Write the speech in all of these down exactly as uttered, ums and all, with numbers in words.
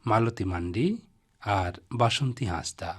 ᱢᱟᱞᱚᱛᱤ ᱢᱟᱱᱰᱤ ᱟᱨ ᱵᱟᱥᱚᱱᱛᱤ ᱦᱟᱸᱥᱫᱟ᱾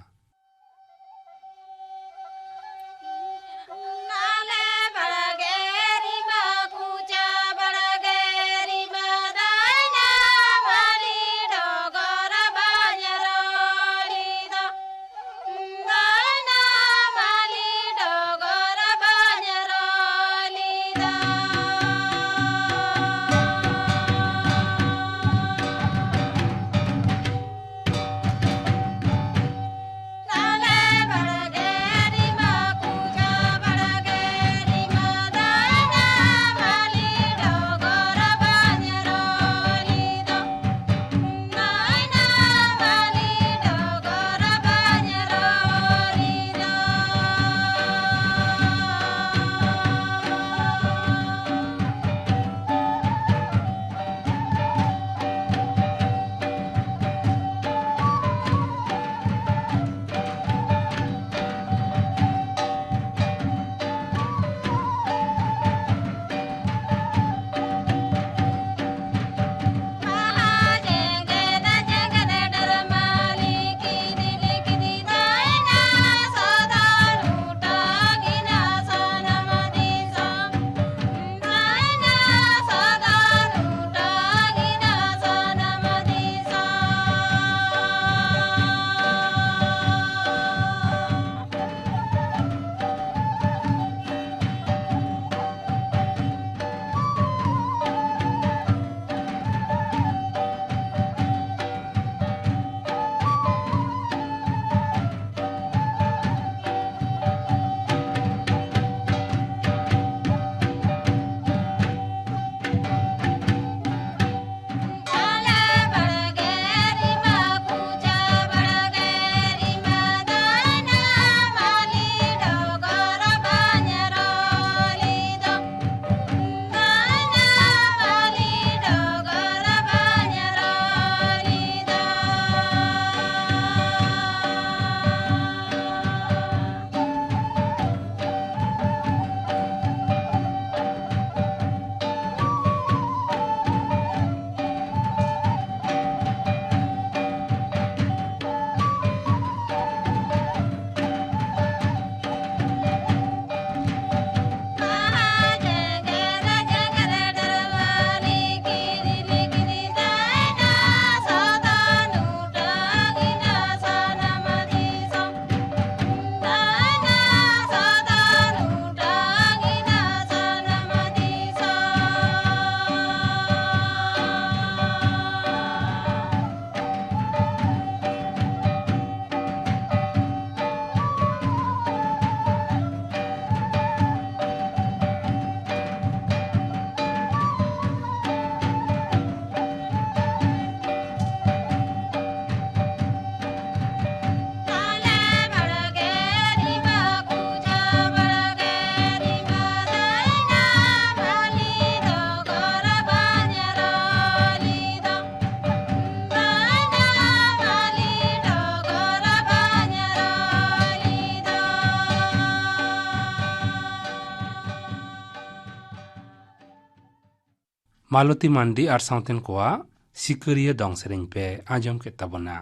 ᱢᱟᱞᱚᱛᱤ ᱢᱟᱱᱰᱤ ᱟᱨ ᱥᱟᱶᱛᱮᱱ ᱠᱚᱣᱟᱜ ᱥᱤᱠᱟᱹᱨᱤᱭᱟᱹ ᱫᱚᱝ ᱥᱮᱨᱮᱧ ᱯᱮ ᱟᱸᱡᱚᱢ ᱠᱮᱫ ᱛᱟᱵᱚᱱᱟ᱾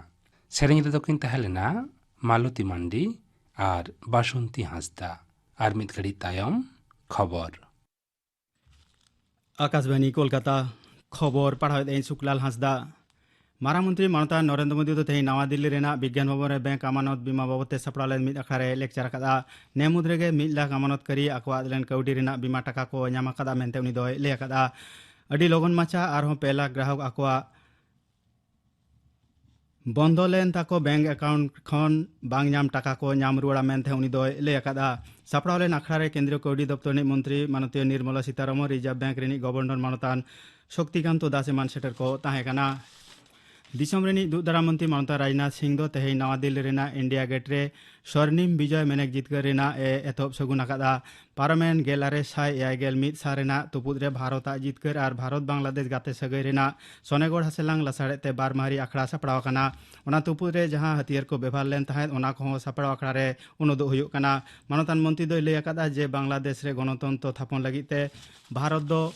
ᱥᱮᱨᱮᱧ ᱨᱮᱫᱚ ᱠᱤᱱ ᱛᱟᱦᱮᱸ ᱞᱮᱱᱟ ᱢᱟᱞᱚᱛᱤ ᱢᱟᱱᱰᱤ ᱟᱨ ᱵᱟᱥᱚᱱᱛᱤ ᱦᱟᱸᱥᱫᱟ᱾ ᱟᱨ ᱢᱤᱫ ᱜᱷᱟᱹᱲᱤᱡ ᱛᱟᱭᱚᱢ ᱠᱷᱚᱵᱚᱨ᱾ ᱟᱠᱟᱥᱵᱟᱱᱤ ᱠᱳᱞᱠᱟᱛᱟ, ᱠᱷᱚᱵᱚᱨ ᱯᱟᱲᱦᱟᱣᱮᱫ ᱟᱹᱧ ᱥᱩᱠᱞᱟᱞ ᱦᱟᱸᱥᱫᱟ᱾ ᱢᱟᱨᱟᱝ ᱢᱚᱱᱛᱨᱤ ᱢᱟᱱᱚᱛᱟᱱ ᱱᱚᱨᱮᱱᱫᱨᱚ ᱢᱳᱫᱤ ᱫᱚ ᱛᱮᱦᱮᱧ ᱱᱟᱣᱟ ᱫᱤᱞᱞᱤ ᱨᱮᱱᱟᱜ ᱵᱤᱜᱽᱜᱟᱱ ᱵᱷᱚᱵᱚᱱ ᱨᱮ ᱵᱮᱝᱠ ᱟᱢᱟᱱᱚᱛ ᱵᱤᱢᱟ ᱵᱟᱵᱚᱛ ᱛᱮ ᱥᱟᱯᱲᱟᱣ ᱞᱮᱱ ᱢᱤᱫ ᱟᱠᱷᱲᱟ ᱨᱮ ᱞᱮᱠᱪᱟᱨ ᱟᱠᱟᱫᱼᱟ᱾ ᱱᱮ ᱢᱩᱫᱽ ᱨᱮᱜᱮ ᱢᱤᱫ ᱞᱟᱠᱷ ᱟᱢᱟᱱᱚᱛᱠᱟᱨᱤ ᱟᱠᱚᱣᱟᱜ ᱞᱮᱱ ᱠᱟᱹᱣᱰᱤ ᱨᱮᱱᱟᱜ ᱵᱤᱢᱟ ᱴᱟᱠᱟ ᱠᱚ ᱧᱟᱢ ᱟᱠᱟᱫᱼᱟ ᱢᱮᱱᱛᱮ ᱩᱱᱤ ᱫᱚᱭ ᱞᱟᱹᱭ ᱟᱠᱟᱫᱼᱟ᱾ ᱟᱹᱰᱤ ᱞᱚᱜᱚᱱ ᱢᱟᱪᱷᱟ ᱟᱨᱦᱚᱸ ᱯᱮ ᱞᱟᱠᱷ ᱜᱨᱟᱦᱚᱠ ᱟᱠᱚᱣᱟᱜ ᱵᱚᱱᱫᱚ ᱞᱮᱱ ᱛᱟᱠᱚ ᱵᱮᱝᱠ ᱮᱠᱟᱣᱩᱱᱴ ᱠᱷᱚᱱ ᱵᱟᱝ ᱧᱟᱢ ᱴᱟᱠᱟ ᱠᱚ ᱧᱟᱢ ᱨᱩᱣᱟᱹᱲᱟ ᱢᱮᱱᱛᱮ ᱩᱱᱤ ᱫᱚᱭ ᱞᱟᱹᱭ ᱟᱠᱟᱫᱼᱟ᱾ ᱥᱟᱯᱲᱟᱣ ᱞᱮᱱ ᱟᱠᱷᱲᱟ ᱨᱮ ᱠᱮᱱᱫᱨᱤᱭᱚ ᱠᱟᱹᱣᱰᱤ ᱫᱚᱯᱛᱚᱨ ᱨᱤᱱᱤᱡ ᱢᱚᱱᱛᱨᱤ ᱢᱟᱱᱚᱛᱤᱭᱚ ᱱᱤᱨᱢᱚᱞᱟ ᱥᱤᱛᱟᱨᱚᱢᱚᱱ, ᱨᱤᱡᱟᱨᱵᱷ ᱵᱮᱝᱠ ᱨᱤᱱᱤᱡ ᱜᱚᱵᱷᱚᱨᱱᱚᱨ ᱢᱟᱱᱚᱛᱟᱱ ᱥᱚᱠᱛᱤᱠᱟᱱᱛᱚ ᱫᱟᱥ ᱮᱢᱟᱱ ᱥᱮᱴᱮᱨ ᱠᱚ ᱛᱟᱦᱮᱸ ᱠᱟᱱᱟ᱾ ᱫᱤᱥᱚᱢ ᱨᱤᱱᱤᱡ ᱫᱩᱜ ᱫᱟᱨᱟᱢ ᱢᱚᱱᱛᱨᱤ ᱢᱟᱱᱚᱛᱟᱱ ᱨᱟᱡᱽᱱᱟᱛᱷ ᱥᱤᱝ ᱫᱚ ᱛᱮᱦᱮᱧ ᱱᱟᱣᱟ ᱫᱤᱞᱞᱤ ᱨᱮᱱᱟᱜ ᱤᱱᱰᱤᱭᱟ ᱜᱮᱴ ᱨᱮ ᱥᱚᱨᱱᱤᱢ ᱵᱤᱡᱚᱭ ᱢᱮᱱᱮᱠ ᱡᱤᱛᱠᱟᱹᱨ ᱨᱮᱱᱟᱜ ᱮ ᱮᱛᱚᱦᱚᱵ ᱥᱟᱹᱜᱩᱱ ᱟᱠᱟᱫᱼᱟ᱾ ᱯᱟᱨᱚᱢᱮᱱ ᱜᱮᱞ ᱟᱨᱮ ᱥᱟᱭ ᱮᱭᱟᱭ ᱜᱮᱞ ᱢᱤᱫ ᱥᱟᱞ ᱨᱮᱱᱟᱜ ᱛᱩᱯᱩᱫ ᱨᱮ ᱵᱷᱟᱨᱚᱛ ᱟᱜ ᱡᱤᱛᱠᱟᱹᱨ ᱟᱨ ᱵᱷᱟᱨᱚᱛ ᱵᱟᱝᱞᱟᱫᱮᱥ ᱜᱟᱛᱮ ᱥᱟᱹᱜᱟᱹᱭ ᱨᱮᱱᱟᱜ ᱥᱚᱱᱮᱜᱚᱲ ᱦᱟᱥᱮᱞᱟᱝ ᱞᱟᱥᱟᱲᱦᱮᱫ ᱛᱮ ᱵᱟᱨ ᱢᱟᱦᱟᱨᱤ ᱟᱠᱷᱲᱟ ᱥᱟᱯᱲᱟᱣ ᱟᱠᱟᱱᱟ᱾ ᱚᱱᱟ ᱛᱩᱯᱩᱫ ᱨᱮ ᱡᱟᱦᱟᱸ ᱦᱟᱹᱛᱭᱟᱹᱨ ᱠᱚ ᱵᱮᱵᱷᱟᱨ ᱞᱮᱱ ᱛᱟᱦᱮᱸᱫ, ᱚᱱᱟ ᱠᱚᱦᱚᱸ ᱥᱟᱯᱲᱟᱣ ᱟᱠᱷᱲᱟ ᱨᱮ ᱩᱱᱩᱫᱩᱜ ᱦᱩᱭᱩᱜ ᱠᱟᱱᱟ᱾ ᱢᱟᱱᱚᱛᱟᱱ ᱢᱚᱱᱛᱨᱤ ᱫᱚᱭ ᱞᱟᱹᱭ ᱟᱠᱟᱫᱼᱟ ᱡᱮ ᱵᱟᱝᱞᱟᱫᱮᱥ ᱨᱮ ᱜᱚᱱᱚᱛᱚᱱᱛᱨᱚ ᱛᱷᱟᱯᱚᱱ ᱞᱟᱹᱜᱤᱫ ᱛᱮ ᱵᱷᱟᱨᱚᱛ ᱫᱚ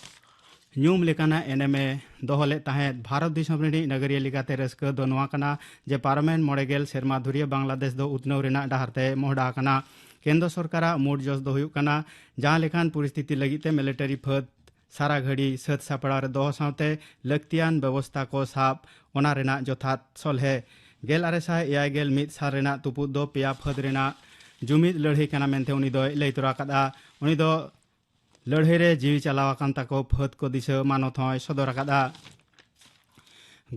ᱧᱩᱢ ᱞᱮᱠᱟᱱᱟᱜ ᱮᱱᱮᱢᱮ ᱫᱚᱦᱚ ᱞᱮᱫ ᱛᱟᱦᱮᱸᱫ᱾ ᱵᱷᱟᱨᱚᱛ ᱫᱤᱥᱚᱢ ᱨᱤᱱᱤᱡ ᱱᱟᱜᱟᱨᱤᱭᱟᱹ ᱞᱮᱠᱟᱛᱮ ᱨᱟᱹᱥᱠᱟᱹ ᱫᱚ ᱱᱚᱣᱟ ᱠᱟᱱᱟ ᱡᱮ ᱯᱟᱨᱚᱢᱮᱱ ᱢᱚᱬᱮ ᱜᱮᱞ ᱥᱮᱨᱢᱟ ᱫᱷᱩᱨᱤᱭᱟᱹ ᱵᱟᱝᱞᱟᱫᱮᱥ ᱫᱚ ᱩᱛᱱᱟᱹᱣ ᱨᱮᱱᱟᱜ ᱰᱟᱦᱟᱨ ᱛᱮ ᱢᱚᱦᱰᱟ ᱟᱠᱟᱱᱟ᱾ ᱠᱮᱱᱫᱨᱚ ᱥᱚᱨᱠᱟᱨᱟᱜ ᱢᱩᱲ ᱡᱚᱥ ᱫᱚ ᱦᱩᱭᱩᱜ ᱠᱟᱱᱟ ᱡᱟᱦᱟᱸ ᱞᱮᱠᱟᱱ ᱯᱚᱨᱤᱥᱛᱷᱤᱛᱤ ᱞᱟᱹᱜᱤᱫ ᱛᱮ ᱢᱤᱞᱤᱴᱟᱨᱤ ᱯᱷᱟᱹᱫᱽ ᱥᱟᱨᱟ ᱜᱷᱟᱹᱲᱤ ᱥᱟᱹᱛ ᱥᱟᱯᱲᱟᱣ ᱨᱮ ᱫᱚᱦᱚ ᱥᱟᱶᱛᱮ ᱞᱟᱹᱠᱛᱤᱭᱟᱱ ᱵᱮᱵᱚᱥᱛᱷᱟ ᱠᱚ ᱥᱟᱵ, ᱚᱱᱟ ᱨᱮᱱᱟᱜ ᱡᱚᱛᱷᱟᱛ ᱥᱚᱞᱦᱮ᱾ ᱜᱮᱞ ᱟᱨᱮ ᱥᱟᱭ ᱮᱭᱟᱭ ᱜᱮᱞ ᱢᱤᱫ ᱥᱟᱞ ᱨᱮᱱᱟᱜ ᱛᱩᱯᱩᱫ ᱫᱚ ᱯᱮᱭᱟ ᱯᱷᱟᱹᱫᱽ ᱨᱮᱱᱟᱜ ᱡᱩᱢᱤᱫ ᱞᱟᱹᱲᱦᱟᱹᱭ ᱠᱟᱱᱟ ᱢᱮᱱᱛᱮ ᱩᱱᱤ ᱫᱚᱭ ᱞᱟᱹᱭ ᱛᱚᱨᱟ ᱟᱠᱟᱫᱼᱟ᱾ ᱩᱱᱤ ᱫᱚ ᱞᱟᱹᱲᱦᱟᱹᱭ ᱨᱮ ᱡᱤᱣᱤ ᱪᱟᱞᱟᱣ ᱟᱠᱟᱱ ᱛᱟᱠᱚ ᱯᱷᱟᱹᱫᱽ ᱠᱚ ᱫᱤᱥᱟᱹ ᱢᱟᱱᱚᱛ ᱦᱚᱸᱭ ᱥᱚᱫᱚᱨ ᱟᱠᱟᱫᱼᱟ᱾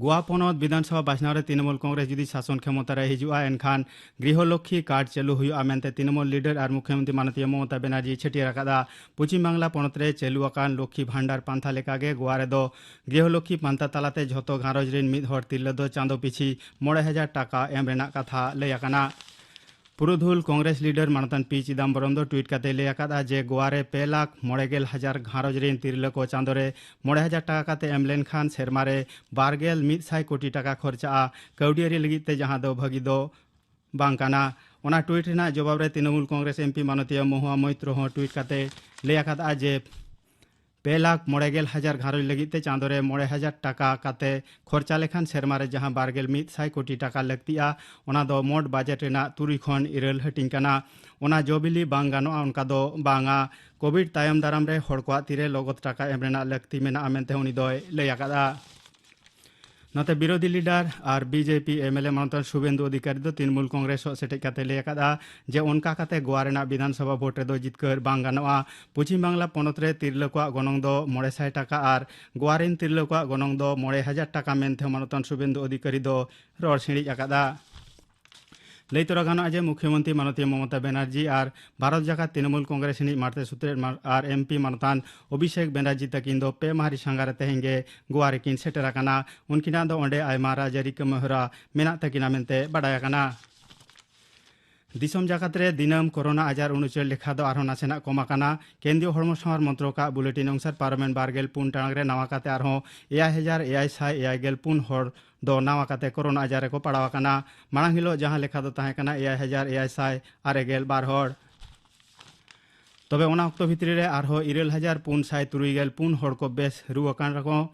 ᱜᱳᱣᱟ ᱯᱚᱱᱚᱛ ᱵᱤᱫᱷᱟᱱᱥᱚᱵᱷᱟ ᱵᱟᱪᱷᱱᱟᱣ ᱨᱮ ᱛᱨᱤᱱᱚᱢᱩᱞ ᱠᱚᱝᱜᱨᱮᱥ ᱡᱩᱫᱤ ᱥᱟᱥᱚᱱ ᱠᱷᱮᱢᱚᱛᱟ ᱨᱮ ᱦᱤᱡᱩᱜᱼᱟ, ᱮᱱᱠᱷᱟᱱ ᱜᱨᱤᱦᱚ ᱞᱚᱠᱠᱷᱤ ᱠᱟᱨᱰ ᱪᱟᱹᱞᱩ ᱦᱩᱭᱩᱜᱼᱟ ᱢᱮᱱᱛᱮ ᱛᱨᱤᱱᱚᱢᱩᱞ ᱞᱤᱰᱟᱨ ᱟᱨ ᱢᱩᱠᱷᱭᱚᱢᱚᱱᱛᱨᱤ ᱢᱟᱱᱚᱛᱤᱭᱟᱹ ᱢᱚᱢᱚᱛᱟ ᱵᱮᱱᱟᱨᱡᱤ ᱪᱷᱟᱹᱴᱭᱟᱹᱨ ᱟᱠᱟᱫᱼᱟ᱾ ᱯᱚᱪᱷᱤᱢ ᱵᱟᱝᱞᱟ ᱯᱚᱱᱚᱛ ᱨᱮ ᱪᱟᱹᱞᱩ ᱟᱠᱟᱱ ᱞᱚᱠᱠᱷᱤ ᱵᱷᱟᱱᱰᱟᱨ ᱯᱟᱱᱛᱷᱟ ᱞᱮᱠᱟᱜᱮ ᱜᱳᱣᱟ ᱨᱮᱫᱚ ᱜᱨᱤᱦᱚ ᱞᱚᱠᱠᱷᱤ ᱯᱟᱱᱛᱷᱟ ᱛᱟᱞᱟᱛᱮ ᱡᱷᱚᱛᱚ ᱜᱷᱟᱨᱚᱸᱡᱽ ᱨᱤᱱ ᱢᱤᱫ ᱦᱚᱲ ᱛᱤᱨᱞᱟᱹ ᱫᱚ ᱪᱟᱸᱫᱚ ᱯᱤᱪᱷᱤ ᱢᱚᱬᱮ ᱦᱟᱡᱟᱨ ᱴᱟᱠᱟ ᱮᱢ ᱨᱮᱱᱟᱜ ᱠᱟᱛᱷᱟ ᱞᱟᱹᱭ ᱟᱠᱟᱱᱟ᱾ ᱯᱩᱨᱩᱫᱷᱩᱞ ᱠᱚᱝᱜᱨᱮᱥ ᱞᱤᱰᱟᱨ ᱢᱟᱱᱚᱛᱟᱱ ᱯᱤ ᱪᱤᱫᱟᱢᱵᱚᱨᱚᱢ ᱫᱚ ᱴᱩᱭᱤᱴ ᱠᱟᱛᱮ ᱞᱟᱹᱭ ᱟᱠᱟᱫᱼᱟ ᱡᱮ ᱜᱳᱣᱟ ᱨᱮ ᱯᱮ ᱞᱟᱠᱷ ᱢᱚᱬᱮ ᱜᱮᱞ ᱦᱟᱡᱟᱨ ᱜᱷᱟᱨᱚᱸᱡᱽ ᱨᱤᱱ ᱛᱤᱨᱞᱟᱹ ᱠᱚ ᱪᱟᱸᱫᱚ ᱨᱮ ᱢᱚᱬᱮ ᱦᱟᱡᱟᱨ ᱴᱟᱠᱟ ᱠᱟᱛᱮ ᱮᱢ ᱞᱮᱱᱠᱷᱟᱱ ᱥᱮᱨᱢᱟ ᱨᱮ ᱵᱟᱨ ᱜᱮᱞ ᱢᱤᱫ ᱥᱟᱭ ᱠᱳᱴᱤ ᱴᱟᱠᱟ ᱠᱷᱚᱨᱪᱟᱜᱼᱟ᱾ ᱠᱟᱹᱣᱰᱤ ᱟᱹᱨᱤ ᱞᱟᱹᱜᱤᱫ ᱛᱮ ᱡᱟᱦᱟᱸ ᱫᱚ ᱵᱷᱟᱹᱜᱤ ᱫᱚ ᱵᱟᱝ ᱠᱟᱱᱟ᱾ ᱚᱱᱟ ᱴᱩᱭᱤᱴ ᱨᱮᱱᱟᱜ ᱡᱚᱵᱟᱵ ᱨᱮ ᱛᱨᱤᱱᱚᱢᱩᱞ ᱠᱚᱝᱜᱨᱮᱥ ᱮᱢᱯᱤ ᱢᱟᱱᱚᱛᱤᱭᱟᱹ ᱢᱚᱦᱩᱣᱟ ᱢᱚᱭᱛᱨᱚ ᱦᱚᱸ ᱴᱩᱭᱤᱴ ᱠᱟᱛᱮ ᱞᱟᱹᱭ ᱟᱠᱟᱫᱼᱟ ᱡᱮ ᱯᱮ ᱞᱟᱠᱷ ᱢᱚᱬᱮ ᱜᱮᱞ ᱦᱟᱡᱟᱨ ᱜᱷᱟᱨᱚᱸᱡᱽ ᱞᱟᱹᱜᱤᱫ ᱛᱮ ᱪᱟᱸᱫᱳ ᱨᱮ ᱢᱚᱬᱮ ᱦᱟᱡᱟᱨ ᱴᱟᱠᱟ ᱠᱟᱛᱮ ᱠᱷᱚᱨᱪᱟ ᱞᱮᱠᱷᱟᱱ ᱥᱮᱨᱢᱟ ᱨᱮ ᱡᱟᱦᱟᱸ ᱵᱟᱨ ᱜᱮᱞ ᱢᱤᱫ ᱥᱟᱭ ᱠᱳᱴᱤ ᱴᱟᱠᱟ ᱞᱟᱹᱠᱛᱤᱜᱼᱟ, ᱚᱱᱟ ᱫᱚ ᱢᱳᱴ ᱵᱟᱡᱮᱴ ᱨᱮᱱᱟᱜ ᱛᱩᱨᱩᱭ ᱠᱷᱚᱱ ᱤᱨᱟᱹᱞ ᱦᱟᱹᱴᱤᱧ ᱠᱟᱱᱟ᱾ ᱚᱱᱟ ᱡᱚᱵᱤᱞᱤ ᱵᱟᱝ ᱜᱟᱱᱚᱜᱼᱟ, ᱚᱱᱠᱟ ᱫᱚ ᱵᱟᱝᱟ᱾ ᱠᱳᱵᱷᱤᱰ ᱛᱟᱭᱚᱢ ᱫᱟᱨᱟᱢ ᱨᱮ ᱦᱚᱲ ᱠᱚᱣᱟᱜ ᱛᱤᱨᱮ ᱞᱚᱜᱚᱫ ᱴᱟᱠᱟ ᱮᱢ ᱨᱮᱱᱟᱜ ᱞᱟᱹᱠᱛᱤ ᱢᱮᱱᱟᱜᱼᱟ ᱢᱮᱱᱛᱮ ᱩᱱᱤ ᱫᱚᱭ ᱞᱟᱹᱭ ᱟᱠᱟᱫᱼᱟ᱾ ᱱᱚᱛᱮ ᱵᱤᱨᱳᱫᱷᱤ ᱞᱤᱰᱟᱨ ᱟᱨ ᱵᱤᱡᱮᱯᱤ ᱮᱢᱮᱞᱮ ᱢᱟᱱᱚᱛᱟᱱ ᱥᱩᱵᱮᱱᱫᱩ ᱚᱫᱷᱤᱠᱟᱨᱤ ᱫᱚ ᱛᱨᱤᱱᱢᱩᱞ ᱠᱚᱝᱜᱨᱮᱥ ᱥᱚᱜ ᱥᱮᱴᱮᱡ ᱠᱟᱛᱮ ᱞᱟᱹᱭ ᱟᱠᱟᱫᱼᱟ ᱡᱮ ᱚᱱᱠᱟ ᱠᱟᱛᱮ ᱜᱳᱣᱟ ᱨᱮᱱᱟᱜ ᱵᱤᱫᱷᱟᱱᱥᱚᱵᱷᱟ ᱵᱷᱳᱴ ᱨᱮᱫᱚ ᱡᱤᱛᱠᱟᱹᱨ ᱵᱟᱝ ᱜᱟᱱᱚᱜᱼᱟ᱾ ᱯᱚᱪᱷᱤᱢ ᱵᱟᱝᱞᱟ ᱯᱚᱱᱚᱛ ᱨᱮ ᱛᱤᱨᱞᱟᱹ ᱠᱚᱣᱟᱜ ᱜᱚᱱᱚᱝ ᱫᱚ ᱢᱚᱬᱮ ᱥᱟᱭ ᱴᱟᱠᱟ ᱟᱨ ᱜᱳᱣᱟ ᱨᱮᱱ ᱛᱤᱨᱞᱟᱹ ᱠᱚᱣᱟᱜ ᱜᱚᱱᱚᱝ ᱫᱚ ᱢᱚᱬᱮ ᱦᱟᱡᱟᱨ ᱴᱟᱠᱟ ᱢᱮᱱᱛᱮ ᱢᱟᱱᱚᱛᱟᱱ ᱥᱩᱵᱮᱱᱫᱩ ᱚᱫᱷᱤᱠᱟᱨᱤ ᱫᱚ ᱨᱚᱲ ᱥᱤᱬᱤᱡ ᱟᱠᱟᱫᱼᱟ᱾ ᱞᱟᱹᱭ ᱛᱚᱨᱟ ᱜᱟᱱᱚᱜᱼᱟ ᱡᱮ ᱢᱩᱠᱷᱭᱚᱢᱚᱱᱛᱨᱤ ᱢᱟᱱᱚᱛᱤᱭᱟᱹ ᱢᱚᱢᱚᱛᱟ ᱵᱮᱱᱟᱨᱡᱤ ᱟᱨ ᱵᱷᱟᱨᱚᱛ ᱡᱟᱠᱟᱛ ᱛᱨᱤᱱᱢᱩᱞ ᱠᱚᱝᱜᱨᱮᱥ ᱨᱤᱱᱤᱡ ᱢᱟᱬᱛᱮ ᱥᱩᱛᱨᱮᱫ ᱢᱟᱨ-, ᱟᱨ ᱮᱢᱯᱤ ᱢᱟᱱᱚᱛᱟᱱ ᱚᱵᱷᱤᱥᱮᱠ ᱵᱮᱱᱟᱨᱡᱤ ᱛᱟᱹᱠᱤᱱ ᱫᱚ ᱯᱮ ᱢᱟᱦᱟ ᱨᱤ ᱥᱟᱸᱜᱷᱟᱨ ᱨᱮ ᱛᱮᱦᱮᱧ ᱜᱮ ᱜᱳᱣᱟ ᱨᱮᱠᱤᱱ ᱥᱮᱴᱮᱨ ᱟᱠᱟᱱᱟ᱾ ᱩᱱᱠᱤᱱᱟᱜ ᱫᱚ ᱚᱸᱰᱮ ᱟᱭᱢᱟ ᱨᱟᱡᱽᱟᱹᱨᱤ ᱠᱟᱹᱢᱤᱦᱚᱨᱟ ᱢᱮᱱᱟᱜ ᱛᱟᱹᱠᱤᱱᱟ ᱢᱮᱱᱛᱮ ᱵᱟᱰᱟᱭ ᱟᱠᱟᱱᱟ᱾ ᱫᱤᱥᱚᱢ ᱡᱟᱠᱟᱛ ᱨᱮ ᱫᱤᱱᱟᱹᱢ ᱠᱳᱨᱳᱱᱟ ᱟᱡᱟᱨ ᱩᱱᱩᱪᱟᱹᱨ ᱞᱮᱠᱷᱟ ᱫᱚ ᱟᱨᱦᱚᱸ ᱱᱟᱥᱮᱱᱟᱜ ᱠᱚᱢ ᱟᱠᱟᱱᱟ᱾ ᱠᱮᱱᱫᱨᱤᱭᱚ ᱦᱚᱲᱢᱚ ᱥᱟᱶᱟᱨ ᱢᱚᱱᱛᱨᱚᱠᱟᱜ ᱵᱩᱞᱮᱴᱤᱱ ᱚᱱᱩᱥᱟᱨ ᱯᱟᱨᱚᱢᱮᱱ ᱵᱟᱨ ᱜᱮᱞ ᱯᱩᱱ ᱴᱟᱲᱟᱝ ᱨᱮ ᱱᱟᱣᱟ ᱠᱟᱛᱮ ᱟᱨᱦᱚᱸ ᱮᱭᱟᱭ ᱦᱟᱡᱟᱨ ᱮᱭᱟᱭ ᱥᱟᱭ ᱮᱭᱟᱭ ᱜᱮᱞ ᱯᱩᱱ ᱦᱚᱲ ᱫᱚ ᱱᱟᱣᱟ ᱠᱟᱛᱮ ᱠᱳᱨᱳᱱᱟ ᱟᱡᱟᱨ ᱨᱮᱠᱚ ᱯᱟᱲᱟᱣ ᱟᱠᱟᱱᱟ᱾ ᱢᱟᱲᱟᱝ ᱦᱤᱞᱳᱜ ᱡᱟᱦᱟᱸ ᱞᱮᱠᱷᱟ ᱫᱚ ᱛᱟᱦᱮᱸ ᱠᱟᱱᱟ ᱮᱭᱟᱭ ᱦᱟᱡᱟᱨ ᱮᱭᱟᱭ ᱥᱟᱭ ᱟᱨᱮ ᱜᱮᱞ ᱵᱟᱨ ᱦᱚᱲ᱾ ᱛᱚᱵᱮ ᱚᱱᱟ ᱚᱠᱛᱚ ᱵᱷᱤᱛᱨᱤ ᱨᱮ ᱟᱨᱦᱚᱸ ᱤᱨᱟᱹᱞ ᱦᱟᱡᱟᱨ ᱯᱩᱱ ᱥᱟᱭ ᱛᱩᱨᱩᱭ ᱜᱮᱞ ᱯᱩᱱ ᱦᱚᱲ ᱠᱚ ᱵᱮᱥ ᱨᱩᱣᱟᱹ ᱠᱟᱱ ᱨᱮᱦᱚᱸ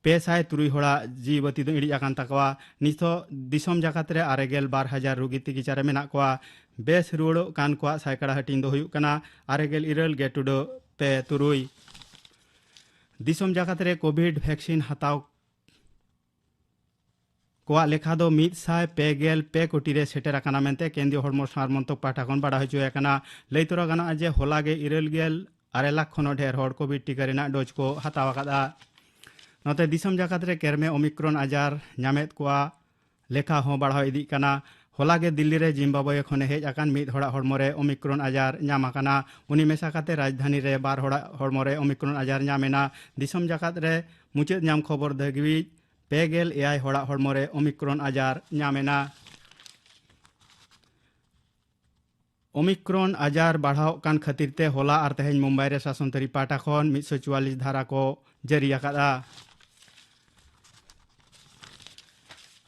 ᱯᱮ ᱥᱟᱭ ᱛᱩᱨᱩᱭ ᱦᱚᱲᱟᱜ ᱡᱤᱣᱤ ᱵᱟᱹᱛᱤ ᱫᱚ ᱤᱬᱤᱡ ᱟᱠᱟᱱ ᱛᱟᱠᱚᱣᱟ᱾ ᱱᱤᱛᱚᱜ ᱫᱤᱥᱚᱢ ᱡᱟᱠᱟᱛ ᱨᱮ ᱟᱨᱮ ᱜᱮᱞ ᱵᱟᱨ ᱦᱟᱡᱟᱨ ᱨᱩᱜᱤ ᱛᱤᱠᱤᱪᱟ ᱨᱮ ᱢᱮᱱᱟᱜ ᱠᱚᱣᱟ᱾ ᱵᱮᱥ ᱨᱩᱣᱟᱹᱲᱚᱜ ᱠᱟᱱ ᱠᱚᱣᱟᱜ ᱥᱟᱭᱠᱟᱲᱟ ᱦᱟᱹᱴᱤᱧ ᱫᱚ ᱦᱩᱭᱩᱜ ᱠᱟᱱᱟ ᱟᱨᱮ ᱜᱮᱞ ᱤᱨᱟᱹᱞ ᱜᱮ ᱴᱩᱰᱟᱹᱜ ᱯᱮ ᱛᱩᱨᱩᱭ᱾ ᱫᱤᱥᱚᱢ ᱡᱟᱠᱟᱛ ᱨᱮ ᱠᱳᱵᱷᱤᱰ ᱵᱷᱮᱠᱥᱤᱱ ᱦᱟᱛᱟᱣ ᱠᱚᱣᱟᱜ ᱞᱮᱠᱷᱟ ᱫᱚ ᱢᱤᱫ ᱥᱟᱭ ᱯᱮ ᱜᱮᱞ ᱯᱮ ᱠᱳᱴᱤ ᱨᱮ ᱥᱮᱴᱮᱨ ᱟᱠᱟᱱᱟ ᱢᱮᱱᱛᱮ ᱠᱮᱱᱫᱨᱤᱭᱚ ᱦᱚᱲᱢᱚ ᱥᱟᱶᱟᱨ ᱢᱚᱱᱛᱨᱚᱠ ᱯᱟᱦᱴᱟ ᱠᱷᱚᱱ ᱵᱟᱰᱟᱭ ᱦᱚᱪᱚ ᱟᱠᱟᱱᱟ᱾ ᱞᱟᱹᱭ ᱛᱚᱨᱟ ᱜᱟᱱᱚᱜᱼᱟ ᱡᱮ ᱦᱚᱞᱟ ᱜᱮ ᱤᱨᱟᱹᱞ ᱜᱮᱞ ᱟᱨᱮ ᱞᱟᱠᱷ ᱠᱷᱚᱱ ᱦᱚᱸ ᱰᱷᱮᱨ ᱦᱚᱲ ᱠᱳᱵᱷᱤᱰ ᱴᱤᱠᱟᱹ ᱨᱮᱱᱟᱜ ᱰᱳᱡᱽ ᱠᱚ ᱦᱟᱛᱟᱣ ᱟᱠᱟᱫᱼᱟ᱾ ᱱᱚᱛᱮ ᱫᱤᱥᱚᱢ ᱡᱟᱠᱟᱛ ᱨᱮ ᱠᱮᱨᱢᱮ ᱳᱢᱤᱠᱨᱚᱱ ᱟᱡᱟᱨ ᱧᱟᱢᱮᱫ ᱠᱚᱣᱟ ᱞᱮᱠᱷᱟ ᱦᱚᱸ ᱵᱟᱲᱦᱟᱣ ᱤᱫᱤᱜ ᱠᱟᱱᱟ᱾ ᱦᱚᱞᱟ ᱜᱮ ᱫᱤᱞᱞᱤ ᱨᱮ ᱡᱤᱢᱵᱟᱵᱣᱮ ᱠᱷᱚᱱᱮ ᱦᱮᱡ ᱟᱠᱟᱱ ᱢᱤᱫ ᱦᱚᱲᱟᱜ ᱦᱚᱲᱢᱚ ᱨᱮ ᱳᱢᱤᱠᱨᱚᱱ ᱟᱡᱟᱨ ᱧᱟᱢ ᱟᱠᱟᱱᱟ᱾ ᱩᱱᱤ ᱢᱮᱥᱟ ᱠᱟᱛᱮ ᱨᱟᱡᱽᱫᱷᱟᱱᱤ ᱨᱮ ᱵᱟᱨ ᱦᱚᱲᱟᱜ ᱦᱚᱲᱢᱚ ᱨᱮ ᱳᱢᱤᱠᱨᱚᱱ ᱟᱡᱟᱨ ᱧᱟᱢ ᱮᱱᱟ᱾ ᱫᱤᱥᱚᱢ ᱡᱟᱠᱟᱛ ᱨᱮ ᱢᱩᱪᱟᱹᱫ ᱧᱟᱢ ᱠᱷᱚᱵᱚᱨ ᱫᱷᱟᱹᱵᱤᱡ ᱯᱮ ᱜᱮᱞ ᱮᱭᱟᱭ ᱦᱚᱲᱟᱜ ᱦᱚᱲᱢᱚ ᱨᱮ ᱳᱢᱤᱠᱨᱚᱱ ᱟᱡᱟᱨ ᱧᱟᱢ ᱮᱱᱟ᱾ ᱳᱢᱤᱠᱨᱚᱱ ᱟᱡᱟᱨ ᱵᱟᱲᱦᱟᱣᱚᱜ ᱠᱟᱱ ᱠᱷᱟᱹᱛᱤᱨ ᱛᱮ ᱦᱚᱞᱟ ᱟᱨ ᱛᱮᱦᱮᱧ ᱢᱩᱢᱵᱟᱭ ᱨᱮ ᱥᱟᱥᱚᱱ ᱛᱟᱹᱨᱤ ᱯᱟᱦᱴᱟ ᱠᱷᱚᱱ ᱢᱤᱫ ᱥᱚ ᱪᱩᱣᱟᱞᱤᱥ ᱫᱷᱟᱨᱟ ᱠᱚ ᱡᱟᱹᱨᱤ ᱟᱠᱟᱫᱼᱟ᱾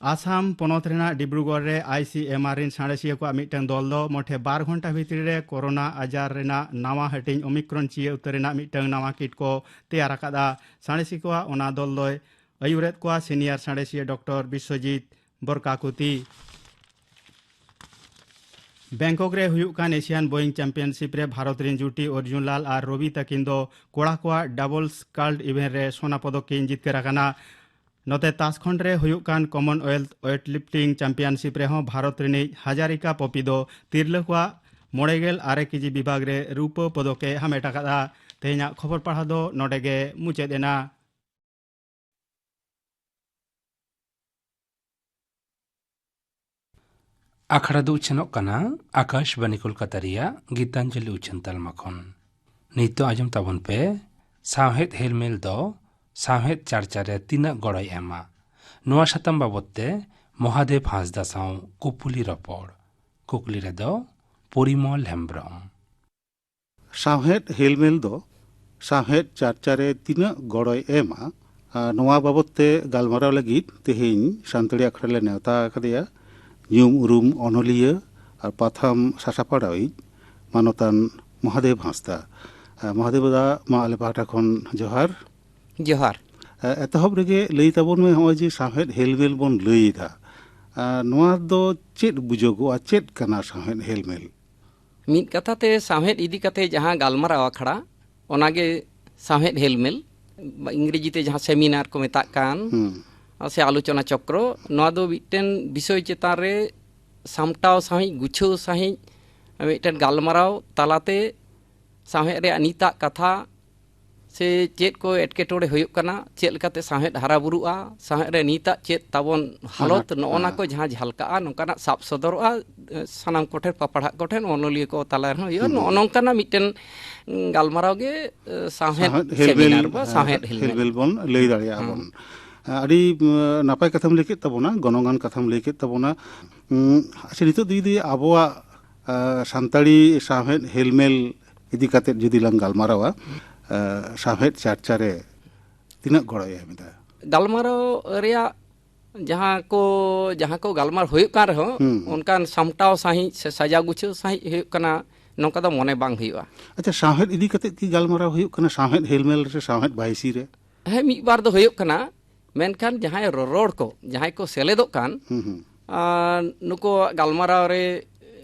ᱟᱥᱟᱢ ᱯᱚᱱᱚᱛ ᱨᱮᱱᱟᱜ ᱰᱤᱵᱽᱨᱩᱜᱚᱲ ᱨᱮ ᱟᱭ ᱥᱤ ᱮᱢ ᱟᱨ ᱨᱤᱱ ᱥᱟᱬᱮᱥᱤᱭᱟᱹ ᱠᱚᱣᱟᱜ ᱢᱤᱫᱴᱟᱝ ᱫᱚᱞ ᱫᱚ ᱢᱚᱴᱷᱮ ᱵᱟᱨ ᱜᱷᱚᱱᱴᱟ ᱵᱷᱤᱛᱨᱤ ᱨᱮ ᱠᱳᱨᱳᱱᱟ ᱟᱡᱟᱨ ᱨᱮᱱᱟᱜ ᱱᱟᱣᱟ ᱦᱟᱹᱴᱤᱧ ᱳᱢᱤᱠᱨᱚᱱ ᱪᱤᱭᱟᱹ ᱩᱛᱟᱹᱨ ᱨᱮᱱᱟᱜ ᱢᱤᱫᱴᱟᱝ ᱱᱟᱣᱟ ᱠᱤᱴ ᱠᱚ ᱛᱮᱭᱟᱨ ᱟᱠᱟᱫᱼᱟ᱾ ᱥᱟᱬᱮᱥᱤᱭᱟᱹ ᱠᱚᱣᱟᱜ ᱚᱱᱟ ᱫᱚᱞ ᱫᱚᱭ ᱟᱹᱭᱩᱨᱮᱫ ᱠᱚᱣᱟ ᱥᱤᱱᱤᱭᱟᱨ ᱥᱟᱬᱮᱥᱤᱭᱟᱹ ᱰᱚᱠᱴᱚᱨ ᱵᱤᱥᱥᱚᱡᱤᱛ ᱵᱚᱨᱠᱟᱠᱩᱛᱤ᱾ ᱵᱮᱝᱠᱚᱠ ᱨᱮ ᱦᱩᱭᱩᱜ ᱠᱟᱱ ᱮᱥᱤᱭᱟᱱ ᱵᱳᱭᱤᱝ ᱪᱟᱢᱯᱤᱭᱟᱱᱥᱤᱯ ᱨᱮ ᱵᱷᱟᱨᱚᱛ ᱨᱮᱱ ᱡᱩᱴᱤ ᱚᱨᱡᱩᱱ ᱞᱟᱞ ᱟᱨ ᱨᱚᱵᱤ ᱛᱟᱹᱠᱤᱱ ᱫᱚ ᱠᱚᱲᱟ ᱠᱚᱣᱟᱜ ᱰᱟᱵᱚᱞ ᱥᱠᱟᱞᱰ ᱤᱵᱷᱮᱱᱴ ᱨᱮ ᱥᱚᱱᱟ ᱯᱚᱫᱚᱠ ᱠᱤᱱ ᱡᱤᱛᱠᱟᱹᱨ ᱟᱠᱟᱱᱟ᱾ ᱱᱚᱛᱮ ᱛᱟᱥᱠᱷᱚᱸᱰ ᱨᱮ ᱦᱩᱭᱩᱜ ᱠᱟᱱ ᱠᱚᱢᱚᱱᱣᱮᱞᱛᱷ ᱳᱭᱮᱴ ᱞᱤᱯᱷᱴᱤᱝ ᱪᱟᱢᱯᱤᱭᱟᱱᱥᱤᱯ ᱨᱮᱦᱚᱸ ᱵᱷᱟᱨᱚᱛ ᱨᱤᱱᱤᱡ ᱦᱟᱡᱟᱨᱤᱠᱟ ᱯᱚᱯᱤ ᱫᱚ ᱛᱤᱨᱞᱟᱹ ᱠᱚᱣᱟᱜ ᱢᱚᱬᱮ ᱜᱮᱞ ᱟᱨᱮ ᱠᱮᱡᱤ ᱵᱤᱵᱷᱟᱜᱽ ᱨᱮ ᱨᱩᱯᱟᱹ ᱯᱚᱫᱚᱠ ᱮ ᱦᱟᱢᱮᱴ ᱟᱠᱟᱫᱼᱟ᱾ ᱛᱮᱦᱮᱧᱟᱜ ᱠᱷᱚᱵᱚᱨ ᱯᱟᱲᱦᱟᱣ ᱫᱚ ᱱᱚᱰᱮ ᱜᱮ ᱢᱩᱪᱟᱹᱫ ᱮᱱᱟ᱾ ᱟᱠᱷᱲᱟ ᱫᱚ ᱩᱪᱷᱟᱹᱱᱚᱜ ᱠᱟᱱᱟ ᱟᱠᱟᱥᱵᱟᱱᱤ ᱠᱳᱞᱠᱟᱛᱟ ᱨᱮᱭᱟᱜ ᱜᱤᱛᱟᱧᱡᱚᱞᱤ ᱩᱪᱷᱟᱹᱱ ᱛᱟᱞᱢᱟ ᱠᱷᱚᱱ᱾ ᱱᱤᱛᱚᱜ ᱟᱸᱡᱚᱢ ᱛᱟᱵᱚᱱ ᱯᱮ, ᱥᱟᱶᱦᱮᱫ ᱦᱮᱞᱢᱮᱞ ᱫᱚ ᱥᱟᱶᱦᱮᱫ ᱪᱟᱨᱪᱟ ᱨᱮ ᱛᱤᱱᱟᱹᱜ ᱜᱚᱲᱚᱭ ᱮᱢᱟ? ᱱᱚᱣᱟ ᱥᱟᱛᱟᱢ ᱵᱟᱵᱚᱛ ᱛᱮ ᱢᱚᱦᱟᱫᱮᱵ ᱦᱟᱸᱥᱫᱟ ᱥᱟᱶ ᱠᱩᱯᱩᱞᱤ ᱨᱚᱯᱚᱲ᱾ ᱠᱩᱠᱞᱤ ᱨᱮᱫᱚ ᱯᱚᱨᱤᱢᱚᱞ ᱦᱮᱢᱵᱽᱨᱚᱢ᱾ ᱥᱟᱶᱦᱮᱫ ᱦᱮᱞᱢᱮᱞ ᱫᱚ ᱥᱟᱶᱦᱮᱫ ᱪᱟᱨᱪᱟ ᱨᱮ ᱛᱤᱱᱟᱹᱜ ᱜᱚᱲᱚᱭ ᱮᱢᱟ, ᱟᱨ ᱱᱚᱣᱟ ᱵᱟᱵᱚᱛ ᱛᱮ ᱜᱟᱞᱢᱟᱨᱟᱣ ᱞᱟᱹᱜᱤᱫ ᱛᱮᱦᱮᱧ ᱥᱟᱱᱛᱟᱲᱤ ᱟᱠᱷᱲᱟ ᱞᱮ ᱱᱮᱣᱛᱟ ᱟᱠᱟᱫᱮᱭᱟ ᱧᱩᱢ ᱩᱨᱩᱢ ᱚᱱᱚᱞᱤᱭᱟᱹ ᱟᱨ ᱯᱟᱛᱷᱟᱢ ᱥᱟᱥᱟᱯᱲᱟᱣᱤᱡ ᱢᱟᱱᱚᱛᱟᱱ ᱢᱚᱦᱟᱫᱮᱵ ᱦᱟᱸᱥᱫᱟ᱾ ᱟᱨ ᱢᱚᱦᱟᱫᱮᱵ ᱫᱟ, ᱢᱟ ᱟᱞᱮ ᱯᱟᱦᱴᱟ ᱠᱷᱚᱱ ᱡᱚᱦᱟᱨ᱾ ᱡᱚᱦᱟᱨ᱾ ᱟᱨ ᱮᱛᱚᱦᱚᱵ ᱨᱮᱜᱮ ᱞᱟᱹᱭ ᱛᱟᱵᱚᱱ ᱢᱮ, ᱱᱚᱜᱼᱚᱭ ᱡᱮ ᱥᱟᱶᱦᱮᱫ ᱦᱮᱞᱢᱮᱞ ᱵᱚᱱ ᱞᱟᱹᱭ ᱮᱫᱟ, ᱟᱨ ᱱᱚᱣᱟ ᱫᱚ ᱪᱮᱫ ᱵᱩᱡᱷᱟᱹᱜᱚᱜᱼᱟ, ᱪᱮᱫ ᱠᱟᱱᱟ ᱥᱟᱶᱦᱮᱫ ᱦᱮᱞᱢᱮᱞ? ᱢᱤᱫ ᱠᱟᱛᱷᱟ ᱛᱮ ᱥᱟᱶᱦᱮᱫ ᱤᱫᱤ ᱠᱟᱛᱮ ᱡᱟᱦᱟᱸ ᱜᱟᱞᱢᱟᱨᱟᱣ ᱟᱠᱷᱲᱟ, ᱚᱱᱟᱜᱮ ᱥᱟᱶᱦᱮᱫ ᱦᱮᱞᱢᱮᱞ, ᱤᱝᱨᱮᱡᱤ ᱛᱮ ᱡᱟᱦᱟᱸ ᱥᱮᱢᱤᱱᱟᱨ ᱠᱚ ᱢᱮᱛᱟᱜ ᱠᱟᱱ, ᱦᱩᱸ᱾ ᱥᱮ ᱟᱞᱳᱪᱚᱱᱟ ᱪᱚᱠᱨᱚ, ᱱᱚᱣᱟ ᱫᱚ ᱢᱤᱫᱴᱮᱱ ᱵᱤᱥᱚᱭ ᱪᱮᱛᱟᱱ ᱨᱮ ᱥᱟᱢᱴᱟᱣ ᱥᱟᱺᱦᱤᱡ, ᱜᱩᱪᱷᱟᱹᱣ ᱥᱟᱺᱦᱤᱡ ᱢᱤᱫᱴᱮᱱ ᱜᱟᱞᱢᱟᱨᱟᱣ ᱛᱟᱞᱟᱛᱮ ᱥᱟᱶᱦᱮᱫ ᱨᱮᱭᱟᱜ ᱱᱤᱛᱟᱜ ᱠᱟᱛᱷᱟ ᱥᱮ ᱪᱮᱫ ᱠᱚ ᱮᱴᱠᱮᱴᱚᱬᱮ ᱦᱩᱭᱩᱜ ᱠᱟᱱᱟ, ᱪᱮᱫ ᱞᱮᱠᱟᱛᱮ ᱥᱟᱶᱦᱮᱫ ᱦᱟᱨᱟ ᱵᱩᱨᱩᱜᱼᱟ, ᱥᱟᱶᱦᱮᱫ ᱨᱮ ᱱᱤᱛᱟᱜ ᱪᱮᱫ ᱛᱟᱵᱚᱱ ᱦᱟᱞᱚᱛ, ᱟᱱᱟᱴ, ᱱᱚᱜᱼᱚ ᱱᱟ ᱦᱮᱸ᱾ ᱠᱚ ᱡᱟᱦᱟᱸ ᱡᱷᱟᱞᱠᱟᱜᱼᱟ, ᱱᱚᱝᱠᱟᱱᱟᱜ ᱥᱟᱵ ᱥᱚᱫᱚᱨᱚᱜᱼᱟ, ᱮ, ᱥᱟᱱᱟᱢ ᱠᱚᱴᱷᱮᱱ, ᱯᱟᱯᱟᱲᱦᱟᱜ ᱠᱚᱴᱷᱮᱱ, ᱚᱱᱚᱞᱤᱭᱟᱹ ᱠᱚ ᱛᱟᱞᱟ ᱨᱮᱦᱚᱸ ᱦᱩᱭᱩᱜᱼᱟ᱾ ᱦᱩᱸ᱾ ᱱᱚᱜᱼᱚ ᱱᱚᱝᱠᱟᱱᱟᱜ ᱢᱤᱫᱴᱮᱱ, ᱩᱸ, ᱜᱟᱞᱢᱟᱨᱟᱣ ᱜᱮ, ᱮ, ᱥᱟᱶᱦᱮᱫ ᱥᱟᱶᱦᱮᱫ ᱦᱮᱞᱢᱮᱞ, ᱥᱮᱢᱤᱱᱟᱨ ᱵᱟ ᱮ, ᱥᱟᱶᱦᱮᱫ ᱦᱮᱞᱢᱮᱞ᱾ ᱦᱮᱞᱢᱮᱞ ᱵᱚᱱ ᱞᱟᱹᱭ ᱫᱟᱲᱮᱭᱟᱜᱼᱟ ᱦᱩᱸ᱾ ᱵᱚᱱ᱾ ᱮ, ᱟᱹᱰᱤ, ᱩᱸ, ᱱᱟᱯᱟᱭ ᱠᱟᱛᱷᱟᱢ ᱞᱟᱹᱭ ᱠᱮᱫ ᱛᱟᱵᱚᱱᱟ, ᱜᱚᱱᱚᱝᱟᱱ ᱠᱟᱛᱷᱟᱢ ᱞᱟᱹᱭ ᱠᱮᱫ ᱛᱟᱵᱚᱱᱟ᱾ ᱩᱸ, ᱟᱪᱪᱷᱟ, ᱱᱤᱛᱚᱜ ᱫᱚ ᱡᱩᱫᱤ ᱟᱵᱚᱣᱟᱜ, ᱮ, ᱥᱟᱱᱛᱟᱲᱤ ᱥᱟᱶᱦᱮᱫ ᱦᱮᱞᱢᱮᱞ ᱤᱫᱤ ᱠᱟᱛᱮᱫ ᱡᱩᱫᱤ ᱞᱟᱝ ᱜᱟᱞᱢᱟᱨᱟᱣᱟ, ᱮ, ᱥᱟᱶᱦᱮᱫ ᱪᱟᱨᱪᱟ ᱨᱮ ᱛᱤᱱᱟᱹᱜ ᱜᱚᱲᱚᱭ ᱮᱢ ᱮᱫᱟ? ᱜᱟᱞᱢᱟᱨᱟᱣ ᱨᱮᱭᱟᱜ ᱡᱟᱦᱟᱸ ᱠᱚ ᱡᱟᱦᱟᱸ ᱠᱚ ᱜᱟᱞᱢᱟᱨᱟᱣ ᱦᱩᱭᱩᱜ ᱠᱟᱱ ᱨᱮᱦᱚᱸ, ᱦᱩᱸ, ᱦᱩᱸ᱾ ᱚᱱᱠᱟᱱ ᱥᱟᱢᱴᱟᱣ ᱥᱟᱺᱦᱤᱡ ᱥᱮ ᱥᱟᱡᱟᱣ ᱜᱩᱪᱷᱟᱹᱣ ᱥᱟᱺᱦᱤᱡ ᱦᱩᱭᱩᱜ ᱠᱟᱱᱟ, ᱱᱚᱝᱠᱟ ᱫᱚ ᱢᱚᱱᱮ ᱵᱟᱝ ᱦᱩᱭᱩᱜᱼᱟ᱾ ᱟᱪᱪᱷᱟ, ᱥᱟᱶᱦᱮᱫ ᱤᱫᱤ ᱠᱟᱛᱮ ᱠᱤ ᱜᱟᱞᱢᱟᱨᱟᱣ ᱦᱩᱭᱩᱜ ᱠᱟᱱᱟ, ᱥᱟᱶᱦᱮᱫ ᱦᱮᱞᱢᱮᱞ ᱨᱮ ᱥᱮ ᱥᱟᱶᱦᱮᱫ ᱵᱟᱭᱥᱤ ᱨᱮ? ᱦᱮᱸ, ᱢᱤᱫ ᱵᱟᱨ ᱫᱚ ᱦᱩᱭᱩᱜ ᱠᱟᱱᱟ, ᱢᱮᱱᱠᱷᱟᱱ ᱡᱟᱦᱟᱸᱭ ᱨᱚᱨᱚᱲ ᱠᱚ, ᱡᱟᱦᱟᱸᱭ ᱠᱚ ᱥᱮᱞᱮᱫᱚᱜ ᱠᱟᱱ, ᱦᱩᱸ, ᱦᱩᱸ᱾ ᱟᱨ ᱱᱩᱠᱩᱣᱟᱜ ᱜᱟᱞᱢᱟᱨᱟᱣ ᱨᱮ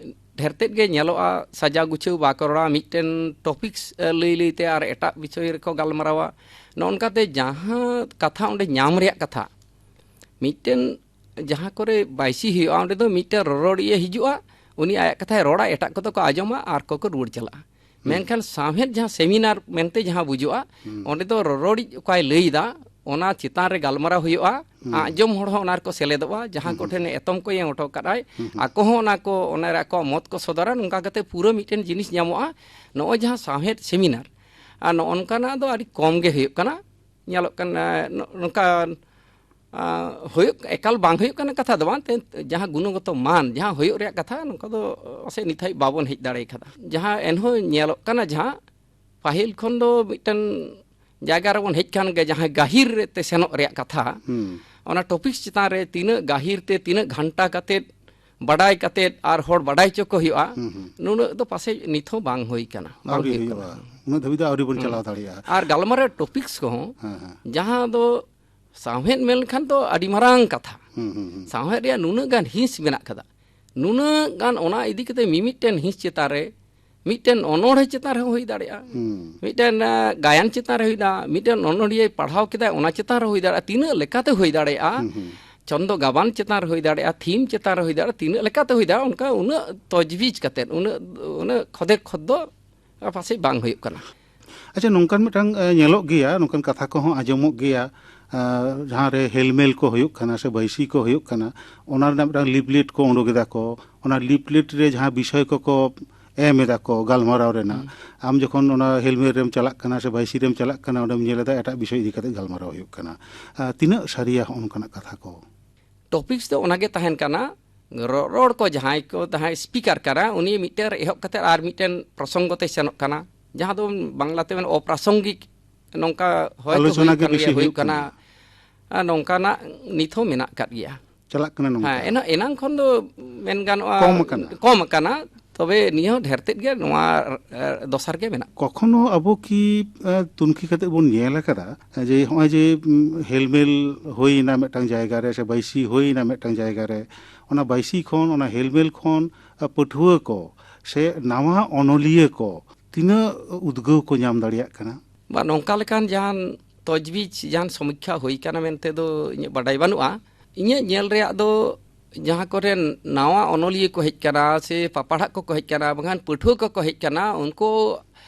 ᱰᱷᱮᱨ ᱛᱮᱫ ᱜᱮ ᱧᱮᱞᱚᱜᱼᱟ, ᱥᱟᱡᱟᱣ ᱜᱩᱪᱷᱟᱹᱣ ᱵᱟᱠᱚ ᱨᱚᱲᱟ, ᱢᱤᱫᱴᱮᱱ ᱴᱚᱯᱤᱠᱥ ᱞᱟᱹᱭ ᱞᱟᱹᱭᱛᱮ ᱟᱨ ᱮᱴᱟᱜ ᱵᱤᱥᱚᱭ ᱨᱮᱠᱚ ᱜᱟᱞᱢᱟᱨᱟᱣᱟ᱾ ᱱᱚᱜᱼᱚ ᱱᱚᱝᱠᱟᱛᱮ ᱡᱟᱦᱟᱸ ᱠᱟᱛᱷᱟ ᱚᱸᱰᱮ ᱧᱟᱢ ᱨᱮᱭᱟᱜ ᱠᱟᱛᱷᱟ, ᱢᱤᱫᱴᱮᱱ ᱡᱟᱦᱟᱸ ᱠᱚᱨᱮ ᱵᱟᱭᱥᱤ ᱦᱩᱭᱩᱜᱼᱟ, ᱚᱸᱰᱮ ᱫᱚ ᱢᱤᱫᱴᱮᱱ ᱨᱚᱨᱚᱲᱤᱭᱟᱹ ᱦᱤᱡᱩᱜᱼᱟ, ᱩᱱᱤ ᱟᱭᱟᱜ ᱠᱟᱛᱷᱟᱭ ᱨᱚᱲᱟ, ᱮᱴᱟᱜ ᱠᱚᱫᱚ ᱠᱚ ᱟᱸᱡᱚᱢᱟ ᱟᱨ ᱠᱚᱠᱚ ᱨᱩᱣᱟᱹᱲ ᱪᱟᱞᱟᱜᱼᱟ᱾ ᱦᱩᱸ᱾ ᱢᱮᱱᱠᱷᱟᱱ ᱥᱟᱶᱦᱮᱫ ᱡᱟᱦᱟᱸ ᱥᱮᱢᱤᱱᱟᱨ ᱢᱮᱱᱛᱮ ᱡᱟᱦᱟᱸ ᱵᱩᱡᱩᱜᱼᱟ, ᱦᱩᱸ᱾ ᱚᱸᱰᱮ ᱫᱚ ᱨᱚᱨᱚᱲᱤᱡ ᱚᱠᱟᱭ ᱞᱟᱹᱭᱫᱟ, ᱚᱱᱟ ᱪᱮᱛᱟᱱ ᱨᱮ ᱜᱟᱞᱢᱟᱨᱟᱣ ᱦᱩᱭᱩᱜᱼᱟ᱾ ᱦᱩᱸ᱾ ᱟᱸᱡᱚᱢ ᱦᱚᱲ ᱦᱚᱸ ᱚᱱᱟ ᱨᱮᱠᱚ ᱥᱮᱞᱮᱫᱚᱜᱼᱟ, ᱡᱟᱦᱟᱸ ᱦᱩᱸ, ᱠᱚ ᱦᱩᱸ᱾ ᱴᱷᱮᱱ ᱮᱛᱚᱢ ᱠᱚ ᱮᱢ ᱦᱚᱴᱚ ᱠᱟᱫᱟᱭ, ᱦᱩᱸ, ᱦᱩᱸ᱾ ᱟᱠᱚ ᱦᱚᱸ ᱚᱱᱟ ᱠᱚ, ᱚᱱᱟ ᱨᱮ ᱟᱠᱚᱣᱟᱜ ᱢᱚᱛ ᱠᱚ ᱥᱚᱫᱚᱨᱟ᱾ ᱱᱚᱝᱠᱟ ᱠᱟᱛᱮ ᱯᱩᱨᱟᱹ ᱢᱤᱫᱴᱮᱱ ᱡᱤᱱᱤᱥ ᱧᱟᱢᱚᱜᱼᱟ᱾ ᱱᱚᱜᱼᱚᱭ ᱡᱟᱦᱟᱸ ᱥᱟᱶᱦᱮᱫ ᱥᱮᱢᱤᱱᱟᱨ, ᱟᱨ ᱱᱚᱜᱼᱚ ᱱᱚᱝᱠᱟᱱᱟᱜ ᱫᱚ ᱟᱹᱰᱤ ᱠᱚᱢ ᱜᱮ ᱦᱩᱭᱩᱜ ᱠᱟᱱᱟ, ᱧᱮᱞᱚᱜ ᱠᱟᱱᱟ᱾ ᱱᱚ-, ᱱᱚᱝᱠᱟ, ᱟ, ᱦᱩᱭᱩᱜ, ᱮᱠᱟᱞ ᱵᱟᱝ ᱦᱩᱭᱩᱜ ᱠᱟᱱᱟ ᱠᱟᱛᱷᱟ ᱫᱚ ᱵᱟᱝ, ᱛᱮ ᱡᱟᱦᱟᱸ ᱜᱩᱱᱚᱜᱚᱛᱚ ᱢᱟᱱ, ᱡᱟᱦᱟᱸ ᱦᱩᱭᱩᱜ ᱨᱮᱭᱟᱜ ᱠᱟᱛᱷᱟ, ᱱᱚᱝᱠᱟ ᱫᱚ ᱯᱟᱥᱮᱡ ᱱᱤᱛ ᱦᱟᱹᱵᱤᱡ ᱵᱟᱵᱚᱱ ᱦᱮᱡ ᱫᱟᱲᱮ ᱠᱟᱫᱟ᱾ ᱡᱟᱦᱟᱸ ᱮᱱᱦᱚᱸ ᱧᱮᱞᱚᱜ ᱠᱟᱱᱟ, ᱡᱟᱦᱟᱸ ᱯᱟᱹᱦᱤᱞ ᱠᱷᱚᱱ ᱫᱚ ᱢᱤᱫᱴᱮᱱ ᱡᱟᱭᱜᱟ ᱨᱮᱵᱚᱱ ᱦᱮᱡ ᱠᱟᱱ ᱜᱮ, ᱡᱟᱦᱟᱸ ᱜᱟᱹᱦᱤᱨ ᱛᱮ ᱥᱮᱱᱚᱜ ᱨᱮᱭᱟᱜ ᱠᱟᱛᱷᱟ, ᱦᱩᱸ᱾ ᱚᱱᱟ ᱴᱚᱯᱤᱠᱥ ᱪᱮᱛᱟᱱ ᱨᱮ ᱛᱤᱱᱟᱹᱜ ᱜᱟᱹᱦᱤᱨ ᱛᱮ, ᱛᱤᱱᱟᱹᱜ ᱜᱷᱟᱱᱴᱟ ᱠᱟᱛᱮᱫ ᱵᱟᱰᱟᱭ ᱠᱟᱛᱮᱫ ᱟᱨ ᱦᱚᱲ ᱵᱟᱰᱟᱭ ᱦᱚᱪᱚ ᱠᱚ ᱦᱩᱭᱩᱜᱼᱟ, ᱦᱩᱸ, ᱦᱩᱸ᱾ ᱱᱩᱱᱟᱹᱜ ᱫᱚ ᱯᱟᱥᱮᱡ ᱱᱤᱛ ᱦᱚᱸ ᱵᱟᱝ ᱦᱩᱭ ᱠᱟᱱᱟ, ᱵᱟᱝ ᱟᱹᱣᱨᱤ ᱦᱩᱭᱩᱜ ᱦᱩᱭᱩᱜᱼᱟ᱾ ᱠᱟᱱᱟ᱾ ᱩᱱᱟᱹᱜ ᱫᱷᱟᱹᱵᱤᱡ ᱫᱚ ᱟᱹᱣᱨᱤ ᱵᱚᱱ ᱦᱩᱸ᱾ ᱪᱟᱞᱟᱣ ᱫᱟᱲᱮᱭᱟᱜᱼᱟ᱾ ᱟᱨ ᱜᱟᱞᱢᱟᱨᱟᱣ ᱴᱚᱯᱤᱠᱥ ᱠᱚᱦᱚᱸ, ᱦᱮᱸ, ᱦᱮᱸ᱾ ᱡᱟᱦᱟᱸ ᱫᱚ ᱥᱟᱶᱦᱮᱫ ᱢᱮᱱ ᱞᱮᱠᱷᱟᱱ ᱫᱚ ᱟᱹᱰᱤ ᱢᱟᱨᱟᱝ ᱠᱟᱛᱷᱟ᱾ ᱦᱩᱸ, ᱦᱩᱸ, ᱦᱩᱸ᱾ ᱥᱟᱶᱦᱮᱫ ᱨᱮᱭᱟᱜ ᱱᱩᱱᱟᱹᱜ ᱜᱟᱱ ᱦᱤᱸᱥ ᱢᱮᱱᱟᱜ ᱠᱟᱫᱟ, ᱱᱩᱱᱟᱹᱜ ᱜᱟᱱ ᱚᱱᱟ ᱤᱫᱤ ᱠᱟᱛᱮ ᱢᱤᱢᱤᱫᱴᱮᱱ ᱦᱤᱸᱥ ᱪᱮᱛᱟᱱ ᱨᱮ, ᱢᱤᱫᱴᱮᱱ ᱚᱱᱚᱬᱦᱮ ᱪᱮᱛᱟᱱ ᱨᱮᱦᱚᱸ ᱦᱩᱭ ᱫᱟᱲᱮᱭᱟᱜᱼᱟ, ᱦᱩᱸ᱾ ᱢᱤᱫᱴᱮᱱ, ᱟ, ᱜᱟᱭᱟᱱ ᱪᱮᱛᱟᱱ ᱨᱮ ᱦᱩᱭ ᱫᱟᱲᱮᱭᱟᱜᱼᱟ, ᱢᱤᱫᱴᱮᱱ ᱚᱱᱚᱬᱦᱤᱭᱟᱹᱭ ᱯᱟᱲᱦᱟᱣ ᱠᱮᱫᱟ, ᱚᱱᱟ ᱪᱮᱛᱟᱱ ᱨᱮ ᱦᱩᱭ ᱫᱟᱲᱮᱭᱟᱜᱼᱟ, ᱛᱤᱱᱟᱹᱜ ᱞᱮᱠᱟᱛᱮ ᱦᱩᱭ ᱫᱟᱲᱮᱭᱟᱜᱼᱟ, ᱦᱩᱸ, ᱦᱩᱸ᱾ ᱪᱷᱚᱱᱫᱚ ᱜᱟᱵᱟᱱ ᱪᱮᱛᱟᱱ ᱨᱮ ᱦᱩᱭ ᱫᱟᱲᱮᱭᱟᱜᱼᱟ, ᱛᱷᱤᱢ ᱪᱮᱛᱟᱱ ᱨᱮ ᱦᱩᱭ ᱫᱟᱲᱮᱭᱟᱜᱼᱟ, ᱛᱤᱱᱟᱹᱜ ᱞᱮᱠᱟᱛᱮ ᱦᱩᱭ ᱫᱟᱲᱮᱭᱟᱜᱼᱟ, ᱚᱱᱠᱟ ᱩᱱᱟᱹᱜ ᱛᱚᱡᱽᱵᱤᱡᱽ ᱠᱟᱛᱮᱫ, ᱩᱱᱟᱹᱜ, ᱩᱱᱟᱹᱜ ᱠᱷᱚᱫᱮ ᱠᱷᱚᱫ ᱫᱚ ᱯᱟᱥᱮᱡ ᱵᱟᱝ ᱦᱩᱭᱩᱜ ᱠᱟᱱᱟ᱾ ᱟᱪᱪᱷᱟ, ᱱᱚᱝᱠᱟᱱ ᱢᱤᱫᱴᱟᱝ, ᱮ, ᱧᱮᱞᱚᱜ ᱜᱮᱭᱟ, ᱱᱚᱝᱠᱟᱱ ᱠᱟᱛᱷᱟ ᱠᱚᱦᱚᱸ ᱟᱸᱡᱚᱢᱚᱜ ᱜᱮᱭᱟ, ᱮ, ᱡᱟᱦᱟᱸ ᱨᱮ ᱦᱮᱞᱢᱮᱞ ᱠᱚ ᱦᱩᱭᱩᱜ ᱠᱟᱱᱟ ᱥᱮ ᱵᱟᱹᱭᱥᱤ ᱠᱚ ᱦᱩᱭᱩᱜ ᱠᱟᱱᱟ, ᱚᱱᱟ ᱨᱮᱱᱟᱜ ᱢᱤᱫᱴᱟᱝ ᱞᱤᱯᱞᱮᱴ ᱠᱚ ᱩᱰᱩᱠ ᱮᱫᱟ ᱠᱚ, ᱚᱱᱟ ᱞᱤᱯᱞᱮᱴ ᱨᱮ ᱡᱟᱦᱟᱸ ᱵᱤᱥᱚᱭ ᱠᱚᱠᱚ ᱮᱢ ᱮᱫᱟ ᱠᱚ ᱜᱟᱞᱢᱟᱨᱟᱣ ᱨᱮᱱᱟᱜ, ᱦᱩᱸ᱾ ᱟᱢ ᱡᱚᱠᱷᱚᱱ ᱚᱱᱟ ᱦᱮᱞᱢᱮᱞ ᱨᱮᱢ ᱪᱟᱞᱟᱜ ᱠᱟᱱᱟ ᱥᱮ ᱵᱟᱹᱭᱥᱤ ᱨᱮᱢ ᱪᱟᱞᱟᱜ ᱠᱟᱱᱟ, ᱚᱸᱰᱮᱢ ᱧᱮᱞ ᱮᱫᱟ ᱮᱴᱟᱜ ᱵᱤᱥᱚᱭ ᱤᱫᱤ ᱠᱟᱛᱮ ᱜᱟᱞᱢᱟᱨᱟᱣ ᱦᱩᱭᱩᱜ ᱠᱟᱱᱟ᱾ ᱟ, ᱛᱤᱱᱟᱹᱜ ᱥᱟᱹᱨᱤᱭᱟ ᱦᱚᱸᱜᱼᱚ ᱱᱚᱝᱠᱟᱱᱟᱜ ᱠᱟᱛᱷᱟ ᱠᱚ? ᱴᱚᱯᱤᱠᱥ ᱫᱚ ᱚᱱᱟᱜᱮ ᱛᱟᱦᱮᱱ ᱠᱟᱱᱟ, ᱨᱚ-, ᱨᱚᱲ ᱠᱚ ᱡᱟᱦᱟᱸᱭ ᱠᱚ, ᱡᱟᱦᱟᱸᱭ ᱥᱯᱤᱠᱟᱨ ᱠᱟᱱᱟ, ᱩᱱᱤ ᱢᱤᱫᱴᱮᱱ ᱨᱮ ᱮᱦᱚᱵ ᱠᱟᱛᱮ ᱟᱨ ᱢᱤᱫᱴᱮᱱ ᱯᱨᱚᱥᱚᱝᱜᱚ ᱛᱮ ᱥᱮᱱᱚᱜ ᱠᱟᱱᱟ, ᱡᱟᱦᱟᱸ ᱫᱚ ᱵᱟᱝᱞᱟᱛᱮ ᱢᱮᱱ ᱚᱯᱨᱟᱥᱚᱝᱜᱤᱠ, ᱱᱚᱝᱠᱟ ᱦᱚᱭᱛᱳ ᱟᱞᱳᱪᱚᱱᱟ ᱦᱩᱭᱩᱜ ᱜᱮ ᱠᱟᱱ ᱵᱮᱥᱤ ᱜᱮᱭᱟ, ᱦᱩᱭᱩᱜ ᱦᱩᱭᱩᱜ ᱠᱟᱱᱟ᱾ ᱠᱟᱱᱟ᱾ ᱟᱨ ᱱᱚᱝᱠᱟᱱᱟᱜ ᱱᱤᱛ ᱦᱚᱸ ᱢᱮᱱᱟᱜ ᱟᱠᱟᱫ ᱜᱮᱭᱟ᱾ ᱪᱟᱞᱟᱜ ᱠᱟᱱᱟ ᱱᱚᱝᱠᱟ᱾ ᱦᱮᱸ, ᱮᱱᱟᱝ, ᱮᱱᱟᱝ ᱠᱷᱚᱱ ᱫᱚ ᱢᱮᱱ ᱜᱟᱱᱚᱜᱼᱟ, ᱠᱚᱢ ᱟᱠᱟᱱᱟ᱾ ᱠᱚᱢ ᱟᱠᱟᱱᱟ᱾ ᱛᱚᱵᱮ ᱱᱤᱭᱟᱹ ᱦᱚᱸ ᱰᱷᱮᱨ ᱛᱮᱫ ᱜᱮ ᱱᱚᱣᱟ, ᱮ, ᱫᱚᱥᱟᱨ ᱜᱮ ᱢᱮᱱᱟᱜ᱾ ᱠᱚᱠᱷᱚᱱᱳ ᱟᱵᱚ ᱠᱤ, ᱮ, ᱛᱩᱱᱠᱷᱤ ᱠᱟᱛᱮ ᱵᱚᱱ ᱧᱮᱞ ᱟᱠᱟᱫᱟ ᱡᱮ ᱦᱚᱸᱜᱼᱚᱭ ᱡᱮ, ᱩᱢ, ᱦᱮᱞᱢᱮᱞ ᱦᱩᱭᱱᱟ ᱢᱤᱫᱴᱟᱝ ᱡᱟᱭᱜᱟ ᱨᱮ ᱥᱮ ᱵᱟᱭᱥᱤ ᱦᱩᱭᱱᱟ ᱢᱤᱫᱴᱟᱝ ᱡᱟᱭᱜᱟ ᱨᱮ, ᱚᱱᱟ ᱵᱟᱭᱥᱤ ᱠᱷᱚᱱ, ᱚᱱᱟ ᱦᱮᱞᱢᱮᱞ ᱠᱷᱚᱱ, ᱮ, ᱯᱟᱹᱴᱷᱩᱣᱟᱹ ᱠᱚ ᱥᱮ ᱱᱟᱣᱟ ᱚᱱᱚᱞᱤᱭᱟᱹ ᱠᱚ ᱛᱤᱱᱟᱹᱜ ᱩᱫᱽᱜᱟᱹᱣ ᱠᱚ ᱧᱟᱢ ᱫᱟᱲᱮᱭᱟᱜ ᱠᱟᱱᱟ? ᱵᱟ, ᱱᱚᱝᱠᱟ ᱞᱮᱠᱟᱱ ᱡᱟᱦᱟᱱ ᱛᱚᱡᱽᱵᱤᱡᱽ, ᱡᱟᱦᱟᱱ ᱥᱚᱢᱤᱠᱠᱷᱟ ᱦᱩᱭ ᱠᱟᱱᱟ ᱢᱮᱱᱛᱮ ᱫᱚ ᱤᱧᱟᱹᱜ ᱵᱟᱰᱟᱭ ᱵᱟᱹᱱᱩᱜᱼᱟ᱾ ᱤᱧᱟᱹᱜ ᱧᱮᱞ ᱨᱮᱭᱟᱜ ᱫᱚ ᱡᱟᱦᱟᱸ ᱠᱚᱨᱮᱱ ᱱᱟᱣᱟ ᱚᱱᱚᱞᱤᱭᱟᱹ ᱠᱚ ᱦᱮᱡ ᱠᱟᱱᱟ ᱥᱮ ᱯᱟᱯᱟᱲᱦᱟᱜ ᱠᱚᱠᱚ ᱦᱮᱡ ᱠᱟᱱᱟ, ᱵᱟᱝᱠᱷᱟᱱ ᱯᱟᱹᱴᱷᱩᱣᱟᱹ ᱠᱚᱠᱚ ᱦᱮᱡ ᱠᱟᱱᱟ, ᱩᱱᱠᱩ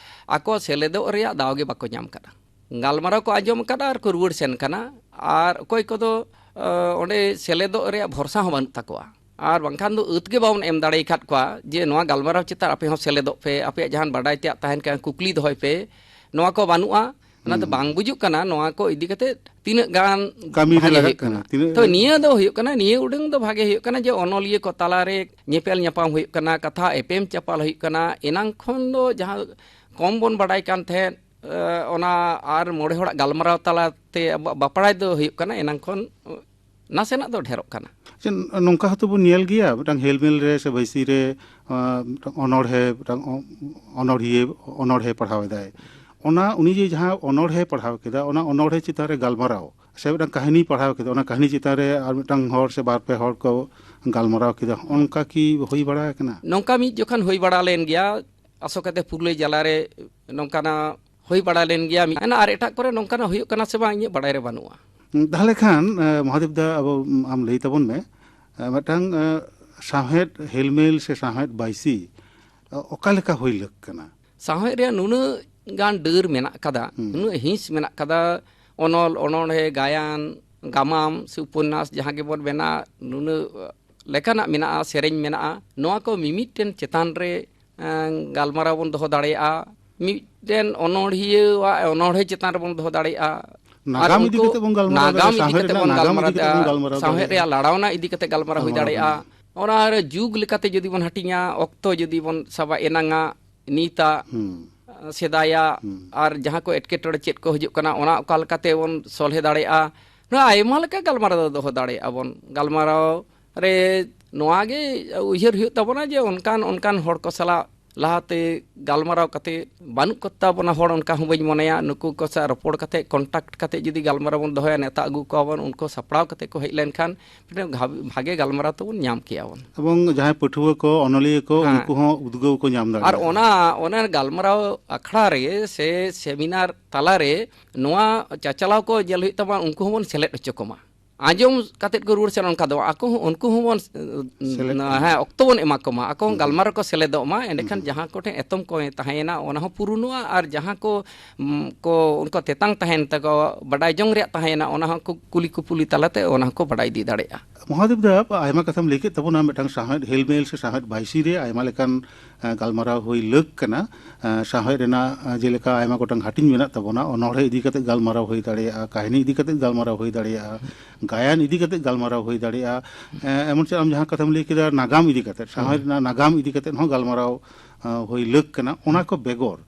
ᱟᱠᱚ ᱥᱮᱞᱮᱫᱚᱜ ᱨᱮᱭᱟᱜ ᱫᱟᱣ ᱜᱮ ᱵᱟᱠᱚ ᱧᱟᱢ ᱠᱟᱫᱟ᱾ ᱜᱟᱞᱢᱟᱨᱟᱣ ᱠᱚ ᱟᱸᱡᱚᱢ ᱟᱠᱟᱫᱟ ᱟᱨ ᱠᱚ ᱨᱩᱣᱟᱹᱲ ᱥᱮᱱ ᱠᱟᱱᱟ᱾ ᱟᱨ ᱚᱠᱚᱭ ᱠᱚᱫᱚ, ᱮ, ᱚᱸᱰᱮ ᱥᱮᱞᱮᱫᱚᱜ ᱨᱮᱭᱟᱜ ᱵᱷᱚᱨᱥᱟ ᱦᱚᱸ ᱵᱟᱹᱱᱩᱜ ᱛᱟᱠᱚᱣᱟ᱾ ᱟᱨ ᱵᱟᱝᱠᱷᱟᱱ ᱫᱚ ᱟᱹᱛ ᱜᱮ ᱵᱟᱵᱚᱱ ᱮᱢ ᱫᱟᱲᱮ ᱟᱠᱟᱫ ᱠᱚᱣᱟ ᱡᱮ ᱱᱚᱣᱟ ᱜᱟᱞᱢᱟᱨᱟᱣ ᱪᱮᱛᱟᱱ ᱟᱯᱮ ᱦᱚᱸ ᱥᱮᱞᱮᱫᱚᱜ ᱯᱮ, ᱟᱯᱮᱭᱟᱜ ᱡᱟᱦᱟᱱ ᱵᱟᱰᱟᱭ ᱛᱮᱭᱟᱜ ᱛᱟᱦᱮᱱ ᱠᱷᱟᱱ ᱠᱩᱠᱞᱤ ᱫᱚᱦᱚᱭ ᱯᱮ᱾ ᱱᱚᱣᱟ ᱠᱚ ᱵᱟᱹᱱᱩᱜᱼᱟ᱾ ᱚᱱᱟᱛᱮ ᱵᱟᱝ ᱵᱩᱡᱩᱜ ᱠᱟᱱᱟ ᱱᱚᱣᱟ ᱠᱚ ᱤᱫᱤ ᱠᱟᱛᱮ ᱛᱤᱱᱟᱹᱜ ᱜᱟᱱ ᱠᱟᱹᱢᱤ ᱨᱮ ᱵᱷᱟᱜᱮ ᱞᱟᱜᱟᱜ ᱦᱩᱭᱩᱜ ᱠᱟᱱᱟ, ᱠᱟᱱᱟ᱾ ᱛᱤᱱᱟᱹᱜ ᱛᱚ ᱱᱤᱭᱟᱹ ᱫᱚ ᱦᱩᱭᱩᱜ ᱠᱟᱱᱟ, ᱱᱤᱭᱟᱹ ᱩᱰᱟᱹᱝ ᱫᱚ ᱵᱷᱟᱜᱮ ᱦᱩᱭᱩᱜ ᱠᱟᱱᱟ ᱡᱮ ᱚᱱᱚᱞᱤᱭᱟᱹ ᱠᱚ ᱛᱟᱞᱟᱨᱮ ᱧᱮᱯᱮᱞ ᱧᱟᱯᱟᱢ ᱦᱩᱭᱩᱜ ᱠᱟᱱᱟ, ᱠᱟᱛᱷᱟ ᱮᱯᱮᱢ ᱪᱟᱯᱟᱞ ᱦᱩᱭᱩᱜ ᱠᱟᱱᱟ᱾ ᱮᱱᱟᱝ ᱠᱷᱚᱱ ᱫᱚ ᱡᱟᱦᱟᱸ ᱠᱚᱢ ᱵᱚᱱ ᱵᱟᱰᱟᱭ ᱠᱟᱱ ᱛᱟᱦᱮᱸᱫ, ᱮ, ᱚᱱᱟ ᱟᱨ ᱢᱚᱬᱮ ᱦᱚᱲᱟᱜ ᱜᱟᱞᱢᱟᱨᱟᱣ ᱛᱟᱞᱟᱛᱮ ᱟᱵᱚᱣᱟᱜ ᱵᱟᱯᱲᱟᱭ ᱫᱚ ᱦᱩᱭᱩᱜ ᱠᱟᱱᱟ, ᱮᱱᱟᱝ ᱠᱷᱚᱱ ᱱᱟᱥᱮᱱᱟᱜ ᱫᱚ ᱰᱷᱮᱨᱚᱜ ᱠᱟᱱᱟ᱾ ᱪᱮᱫ ᱱᱚᱝᱠᱟ ᱦᱚᱸᱛᱚ ᱵᱚᱱ ᱧᱮᱞ ᱜᱮᱭᱟ, ᱢᱤᱫᱴᱟᱝ ᱦᱮᱞᱢᱮᱞ ᱨᱮ ᱥᱮ ᱵᱟᱹᱭᱥᱤ ᱨᱮ, ᱟᱸ, ᱢᱤᱫᱴᱟᱝ ᱚᱱᱚᱬᱦᱮ, ᱢᱤᱫᱴᱟᱝ ᱚ-, ᱚᱱᱚᱲᱦᱤᱭᱟᱹ, ᱚᱱᱚᱬᱦᱮ ᱯᱟᱲᱦᱟᱣ ᱮᱫᱟᱭ᱾ ᱚᱱᱟ ᱩᱱᱤ ᱡᱮ ᱡᱟᱦᱟᱸ ᱚᱱᱚᱬᱦᱮ ᱯᱟᱲᱦᱟᱣ ᱠᱮᱫᱟ, ᱚᱱᱟ ᱚᱱᱚᱬᱦᱮ ᱪᱮᱛᱟᱱ ᱨᱮ ᱜᱟᱞᱢᱟᱨᱟᱣ ᱥᱮ ᱢᱤᱫᱴᱟᱝ ᱠᱟᱹᱦᱱᱤ ᱯᱟᱲᱦᱟᱣ ᱠᱮᱫᱟ, ᱚᱱᱟ ᱠᱟᱹᱦᱱᱤ ᱪᱮᱛᱟᱱ ᱨᱮ ᱟᱨ ᱢᱤᱫᱴᱟᱝ ᱦᱚᱲ ᱥᱮ ᱵᱟᱨ ᱯᱮ ᱦᱚᱲ ᱠᱚ ᱜᱟᱞᱢᱟᱨᱟᱣ ᱠᱮᱫᱟ, ᱚᱱᱠᱟ ᱠᱤ ᱦᱩᱭ ᱵᱟᱲᱟ ᱟᱠᱟᱱᱟ? ᱱᱚᱝᱠᱟ ᱢᱤᱫ ᱡᱚᱠᱷᱚᱱ ᱦᱩᱭ ᱵᱟᱲᱟ ᱞᱮᱱ ᱜᱮᱭᱟ, ᱟᱥᱚᱠᱟᱛᱮ ᱯᱩᱨᱩᱞᱟᱹᱭ ᱡᱮᱞᱟ ᱨᱮ ᱱᱚᱝᱠᱟᱱᱟᱜ ᱦᱩᱭ ᱵᱟᱲᱟ ᱞᱮᱱ ᱜᱮᱭᱟ᱾ ᱟᱨ ᱮᱴᱟᱜ ᱠᱚᱨᱮ ᱱᱚᱝᱠᱟᱱᱟᱜ ᱦᱩᱭᱩᱜ ᱠᱟᱱᱟ ᱥᱮ ᱵᱟᱝ, ᱤᱧᱟᱹᱜ ᱵᱟᱲᱟᱭ ᱨᱮ ᱵᱟᱹᱱᱩᱜᱼᱟ᱾ ᱛᱟᱦᱚᱞᱮ ᱠᱷᱟᱱ, ᱮ, ᱢᱚᱦᱟᱫᱮᱵ ᱫᱟ, ᱟᱵᱚ, ᱟᱢ ᱞᱟᱹᱭ ᱛᱟᱵᱚᱱ ᱢᱮ, ᱮ, ᱢᱤᱫᱴᱟᱝ, ᱮ, ᱥᱟᱶᱦᱮᱫ ᱦᱮᱞᱢᱮᱞ ᱥᱮ ᱥᱟᱶᱦᱮᱫ ᱵᱟᱭᱥᱤ, ᱮ, ᱚᱠᱟ ᱞᱮᱠᱟ ᱦᱩᱭ ᱞᱟᱹᱠ ᱠᱟᱱᱟ? ᱥᱟᱶᱦᱮᱫ ᱨᱮᱭᱟᱜ ᱱᱩᱱᱟᱹᱜ ᱜᱟᱱ ᱰᱟᱹᱨ ᱢᱮᱱᱟᱜ ᱠᱟᱫᱟ, ᱱᱩᱱᱟᱹᱜ ᱦᱤᱸᱥ ᱢᱮᱱᱟᱜ ᱠᱟᱫᱟ, ᱚᱱᱚᱞ, ᱚᱱᱚᱬᱦᱮ, ᱜᱟᱭᱟᱱ, ᱜᱟᱢᱟᱢ ᱥᱮ ᱩᱯᱚᱱᱱᱟᱥ ᱡᱟᱦᱟᱸ ᱜᱮᱵᱚᱱ ᱢᱮᱱᱟ, ᱱᱩᱱᱟᱹᱜ ᱞᱮᱠᱟᱱᱟᱜ ᱢᱮᱱᱟᱜᱼᱟ, ᱥᱮᱨᱮᱧ ᱢᱮᱱᱟᱜᱼᱟ᱾ ᱱᱚᱣᱟ ᱠᱚ ᱢᱤᱢᱤᱫᱴᱮᱱ ᱪᱮᱛᱟᱱ ᱨᱮ, ᱮᱸ, ᱜᱟᱞᱢᱟᱨᱟᱣ ᱵᱚᱱ ᱫᱚᱦᱚ ᱫᱟᱲᱮᱭᱟᱜᱼᱟ᱾ ᱢᱤᱫᱴᱮᱱ ᱚᱱᱚᱬᱦᱤᱭᱟᱹᱣᱟᱜ ᱚᱱᱚᱬᱦᱮ ᱪᱮᱛᱟᱱ ᱨᱮᱵᱚᱱ ᱫᱚᱦᱚ ᱫᱟᱲᱮᱭᱟᱜᱼᱟ᱾ ᱟᱨ ᱱᱟᱜᱟᱢ ᱤᱫᱤ ᱩᱱᱠᱩ ᱠᱟᱛᱮ ᱵᱚᱱ ᱜᱟᱞᱢᱟᱨᱟᱣ ᱱᱟᱜᱟᱢ ᱫᱟᱲᱮᱭᱟᱜᱼᱟ, ᱤᱫᱤ ᱥᱟᱶᱦᱮᱫ ᱠᱟᱛᱮ ᱨᱮᱱᱟᱜ ᱵᱚᱱ ᱱᱟᱜᱟᱢ ᱤᱫᱤ ᱜᱟᱞᱢᱟᱨᱟᱣ ᱠᱟᱛᱮ ᱵᱚᱱ ᱫᱟᱲᱮᱭᱟᱜᱼᱟ, ᱜᱟᱞᱢᱟᱨᱟᱣ ᱥᱟᱶᱦᱮᱫ ᱫᱟᱲᱮᱭᱟᱜᱼᱟ᱾ ᱨᱮᱭᱟᱜ ᱞᱟᱲᱟᱣᱱᱟ ᱤᱫᱤ ᱠᱟᱛᱮ ᱜᱟᱞᱢᱟᱨᱟᱣ ᱦᱩᱭ ᱜᱟᱞᱢᱟᱨᱟᱣ ᱫᱟᱲᱮᱭᱟᱜᱼᱟ᱾ ᱚᱱᱟ ᱨᱮ ᱡᱩᱜᱽ ᱞᱮᱠᱟᱛᱮ ᱡᱩᱫᱤ ᱵᱚᱱ ᱦᱟᱹᱴᱤᱧᱟ, ᱚᱠᱛᱚ ᱡᱩᱫᱤ ᱵᱚᱱ ᱥᱟᱵᱟ, ᱮᱱᱟᱝᱟᱜ, ᱱᱤᱛᱟᱜ, ᱥᱮᱫᱟᱭᱟᱜ, ᱟᱨ ᱡᱟᱦᱟᱸ ᱠᱚ ᱮᱴᱠᱮᱴᱚᱬᱮ ᱪᱮᱫ ᱠᱚ ᱦᱤᱡᱩᱜ ᱠᱟᱱᱟ, ᱚᱱᱟ ᱚᱠᱟ ᱞᱮᱠᱟᱛᱮ ᱵᱚᱱ ᱥᱚᱞᱦᱮ ᱫᱟᱲᱮᱭᱟᱜᱼᱟ, ᱱᱚᱣᱟ ᱟᱭᱢᱟ ᱞᱮᱠᱟ ᱜᱟᱞᱢᱟᱨᱟᱣ ᱫᱚ ᱫᱚᱦᱚ ᱫᱟᱲᱮᱭᱟᱜᱼᱟ ᱵᱚᱱ᱾ ᱜᱟᱞᱢᱟᱨᱟᱣ ᱨᱮ ᱱᱚᱣᱟ ᱜᱮ ᱩᱭᱦᱟᱹᱨ ᱦᱩᱭᱩᱜ ᱛᱟᱵᱚᱱᱟ ᱡᱮ ᱚᱱᱠᱟᱱ ᱚᱱᱠᱟᱱ ᱦᱚᱲ ᱠᱚ ᱥᱟᱞᱟᱜ ᱞᱟᱦᱟᱛᱮ ᱜᱟᱞᱢᱟᱨᱟᱣ ᱠᱟᱛᱮ ᱵᱟᱹᱱᱩᱜ ᱠᱚ ᱛᱟᱵᱚᱱᱟ ᱦᱚᱲ, ᱚᱱᱠᱟ ᱦᱚᱸ ᱵᱟᱹᱧ ᱢᱚᱱᱮᱭᱟ᱾ ᱱᱩᱠᱩ ᱠᱚ ᱥᱟᱶ ᱨᱚᱯᱚᱲ ᱠᱟᱛᱮ, ᱠᱚᱱᱴᱟᱠᱴ ᱠᱟᱛᱮ ᱡᱩᱫᱤ ᱜᱟᱞᱢᱟᱨᱟᱣ ᱵᱚᱱ ᱫᱚᱦᱚᱭᱟ, ᱱᱮᱣᱛᱟ ᱟᱹᱜᱩ ᱠᱚᱣᱟ ᱵᱚᱱ, ᱩᱱᱠᱩ ᱥᱟᱯᱲᱟᱣ ᱠᱟᱛᱮ ᱠᱚ ᱦᱮᱡ ᱞᱮᱱᱠᱷᱟᱱ ᱢᱤᱫᱴᱮᱱ ᱜᱷᱟ- ᱵᱷᱟᱜᱮ ᱜᱟᱞᱢᱟᱨᱟᱣ ᱛᱟᱵᱚᱱ ᱧᱟᱢ ᱠᱮᱭᱟ ᱵᱚᱱ᱾ ᱮᱵᱚᱝ ᱡᱟᱦᱟᱸᱭ ᱯᱟᱹᱴᱷᱩᱣᱟᱹ ᱠᱚ, ᱚᱱᱚᱞᱤᱭᱟᱹ ᱠᱚ, ᱦᱮᱸ᱾ ᱩᱱᱠᱩ ᱦᱚᱸ ᱩᱫᱽᱜᱟᱹᱣ ᱠᱚ ᱧᱟᱢ ᱟᱨ ᱫᱟᱲᱮᱭᱟᱜᱼᱟ᱾ ᱚᱱᱟ ᱚᱱᱟ ᱜᱟᱞᱢᱟᱨᱟᱣ ᱟᱠᱷᱲᱟ ᱨᱮ ᱥᱮ ᱥᱮᱢᱤᱱᱟᱨ ᱛᱟᱞᱟᱨᱮ ᱱᱚᱣᱟ ᱪᱟᱪᱟᱞᱟᱣ ᱠᱚ ᱧᱮᱞ ᱦᱩᱭᱩᱜ ᱛᱟᱵᱚᱱᱟ, ᱩᱱᱠᱩ ᱦᱚᱸᱵᱚᱱ ᱥᱮᱞᱮᱫ ᱦᱚᱪᱚ ᱠᱚᱢᱟ᱾ ᱟᱸᱡᱚᱢ ᱠᱟᱛᱮᱫ ᱠᱚ ᱨᱩᱣᱟᱹᱲ ᱥᱮᱱ, ᱚᱱᱠᱟ ᱫᱚ ᱟᱠᱚ ᱦᱚᱸ, ᱩᱱᱠᱩ ᱦᱚᱸᱵᱚᱱ ᱥᱮᱞᱮᱫ ᱠᱚᱢᱟ᱾ ᱦᱮᱸ, ᱚᱠᱛᱚ ᱵᱚᱱ ᱮᱢᱟ ᱠᱚᱢᱟ, ᱟᱠᱚ ᱦᱚᱸ ᱦᱩᱸ, ᱜᱟᱞᱢᱟᱨᱟᱣ ᱠᱚ ᱥᱮᱞᱮᱫᱚᱜ ᱢᱟ᱾ ᱮᱸᱰᱮᱠᱷᱟᱱ ᱦᱩᱸ, ᱡᱟᱦᱟᱸ ᱠᱚᱴᱷᱮᱱ ᱮᱛᱚᱢ ᱠᱚ ᱛᱟᱦᱮᱸᱭᱮᱱᱟ, ᱚᱱᱟ ᱦᱚᱸ ᱯᱩᱨᱩᱱᱚᱜᱼᱟ, ᱟᱨ ᱡᱟᱦᱟᱸ ᱠᱚ, ᱩᱢ, ᱠᱚ ᱩᱱᱠᱩ ᱛᱮᱛᱟᱝ ᱛᱟᱦᱮᱸᱭᱮᱱ ᱛᱟᱠᱚᱣᱟ, ᱵᱟᱰᱟᱭ ᱡᱚᱝ ᱨᱮᱭᱟᱜ ᱛᱟᱦᱮᱸᱭᱮᱱᱟ, ᱚᱱᱟ ᱦᱚᱸ ᱠᱚ ᱠᱩᱞᱤ ᱠᱩᱯᱩᱞᱤ ᱛᱟᱞᱟᱛᱮ ᱚᱱᱟ ᱦᱚᱸᱠᱚ ᱵᱟᱰᱟᱭ ᱤᱫᱤ ᱫᱟᱲᱮᱭᱟᱜᱼᱟ᱾ ᱢᱚᱦᱟᱫᱮᱵ ᱫᱟ, ᱟᱭᱢᱟ ᱠᱟᱛᱷᱟᱢ ᱞᱟᱹᱭ ᱠᱮᱫ ᱛᱟᱵᱚᱱᱟ, ᱢᱤᱫᱴᱟᱝ ᱥᱟᱶᱦᱮᱫ ᱦᱮᱞᱢᱮᱞ ᱥᱮ ᱥᱟᱶᱦᱮᱫ ᱵᱟᱭᱥᱤ ᱨᱮ ᱟᱭᱢᱟ ᱞᱮᱠᱟᱱ ᱮ, ᱜᱟᱞᱢᱟᱨᱟᱣ ᱦᱩᱭ ᱞᱟᱹᱠ ᱠᱟᱱᱟ᱾ ᱮ, ᱥᱟᱶᱦᱮᱫ ᱨᱮᱱᱟᱜ, ᱮ, ᱡᱮᱞᱮᱠᱟ ᱟᱭᱢᱟ ᱜᱚᱴᱟᱝ ᱦᱟᱹᱴᱤᱧ ᱢᱮᱱᱟᱜ ᱛᱟᱵᱚᱱᱟ, ᱚᱱᱚᱬᱦᱮ ᱤᱫᱤ ᱠᱟᱛᱮ ᱜᱟᱞᱢᱟᱨᱟᱣ ᱦᱩᱭ ᱫᱟᱲᱮᱭᱟᱜᱼᱟ, ᱠᱟᱹᱦᱱᱤ ᱤᱫᱤ ᱠᱟᱛᱮ ᱜᱟᱞᱢᱟᱨᱟᱣ ᱦᱩᱭ ᱫᱟᱲᱮᱭᱟᱜᱼᱟ, ᱜᱟᱭᱟᱱ ᱤᱫᱤ ᱠᱟᱛᱮ ᱜᱟᱞᱢᱟᱨᱟᱣ ᱦᱩᱭ ᱫᱟᱲᱮᱭᱟᱜᱼᱟ᱾ ᱮ, ᱮᱢᱚᱱ ᱪᱮᱫ ᱟᱢ ᱡᱟᱦᱟᱸ ᱠᱟᱛᱷᱟᱢ ᱞᱟᱹᱭ ᱠᱮᱫᱟ, ᱱᱟᱜᱟᱢ ᱤᱫᱤ ᱠᱟᱛᱮ, ᱥᱟᱶᱦᱮᱫ ᱦᱩᱸ᱾ ᱨᱮᱱᱟᱜ ᱱᱟᱜᱟᱢ ᱤᱫᱤ ᱠᱟᱛᱮ ᱦᱚᱸ ᱜᱟᱞᱢᱟᱨᱟᱣ, ᱮ, ᱦᱩᱭ ᱞᱟᱹᱠ ᱠᱟᱱᱟ᱾ ᱚᱱᱟ ᱠᱚ ᱵᱮᱜᱚᱨ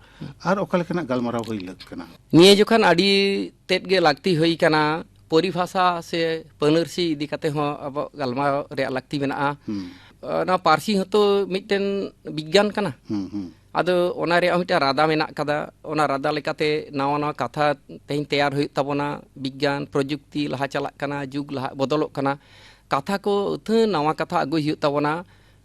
ᱟᱨ ᱚᱠᱟ ᱞᱮᱠᱟᱱᱟᱜ ᱜᱟᱞᱢᱟᱨᱟᱣ ᱦᱩᱭ ᱞᱟᱹᱠ ᱠᱟᱱᱟ? ᱱᱤᱭᱟᱹ ᱡᱚᱠᱷᱟᱱ ᱟᱹᱰᱤ ᱛᱮᱫ ᱜᱮ ᱞᱟᱹᱠᱛᱤ ᱦᱩᱭ ᱠᱟᱱᱟ᱾ ᱯᱚᱨᱤᱵᱷᱟᱥᱟ ᱥᱮ ᱯᱟᱹᱱᱟᱹᱨᱥᱤ ᱤᱫᱤ ᱠᱟᱛᱮ ᱦᱚᱸ ᱟᱵᱚ ᱜᱟᱞᱢᱟᱨᱟᱣ ᱨᱮᱭᱟᱜ ᱞᱟᱹᱠᱛᱤ ᱢᱮᱱᱟᱜᱼᱟ᱾ ᱦᱩᱸ᱾ ᱚᱱᱟ ᱯᱟᱹᱨᱥᱤ ᱦᱚᱸᱛᱚ ᱢᱤᱫᱴᱮᱱ ᱵᱤᱜᱽᱜᱟᱱ ᱠᱟᱱᱟ᱾ ᱦᱩᱸ, ᱦᱩᱸ᱾ ᱟᱫᱚ ᱚᱱᱟ ᱨᱮᱭᱟᱜ ᱦᱚᱸ ᱢᱤᱫᱴᱮᱱ ᱨᱟᱫᱟ ᱢᱮᱱᱟᱜ ᱠᱟᱫᱟ᱾ ᱚᱱᱟ ᱨᱟᱫᱟ ᱞᱮᱠᱟᱛᱮ ᱱᱟᱣᱟ ᱱᱟᱣᱟ ᱠᱟᱛᱷᱟ ᱛᱮᱦᱮᱧ ᱛᱮᱭᱟᱨ ᱦᱩᱭᱩᱜ ᱛᱟᱵᱚᱱᱟ᱾ ᱵᱤᱜᱽᱜᱟᱱ, ᱯᱨᱚᱡᱩᱠᱛᱤ ᱞᱟᱦᱟ ᱪᱟᱞᱟᱜ ᱠᱟᱱᱟ, ᱡᱩᱜᱽ ᱞᱟᱦᱟ ᱵᱚᱫᱚᱞᱚᱜ ᱠᱟᱱᱟ᱾ ᱠᱟᱛᱷᱟ ᱠᱚ ᱟᱹᱛᱷᱟᱹᱱ ᱱᱟᱣᱟ ᱠᱟᱛᱷᱟ ᱟᱹᱜᱩᱭ ᱦᱩᱭᱩᱜ ᱛᱟᱵᱚᱱᱟ᱾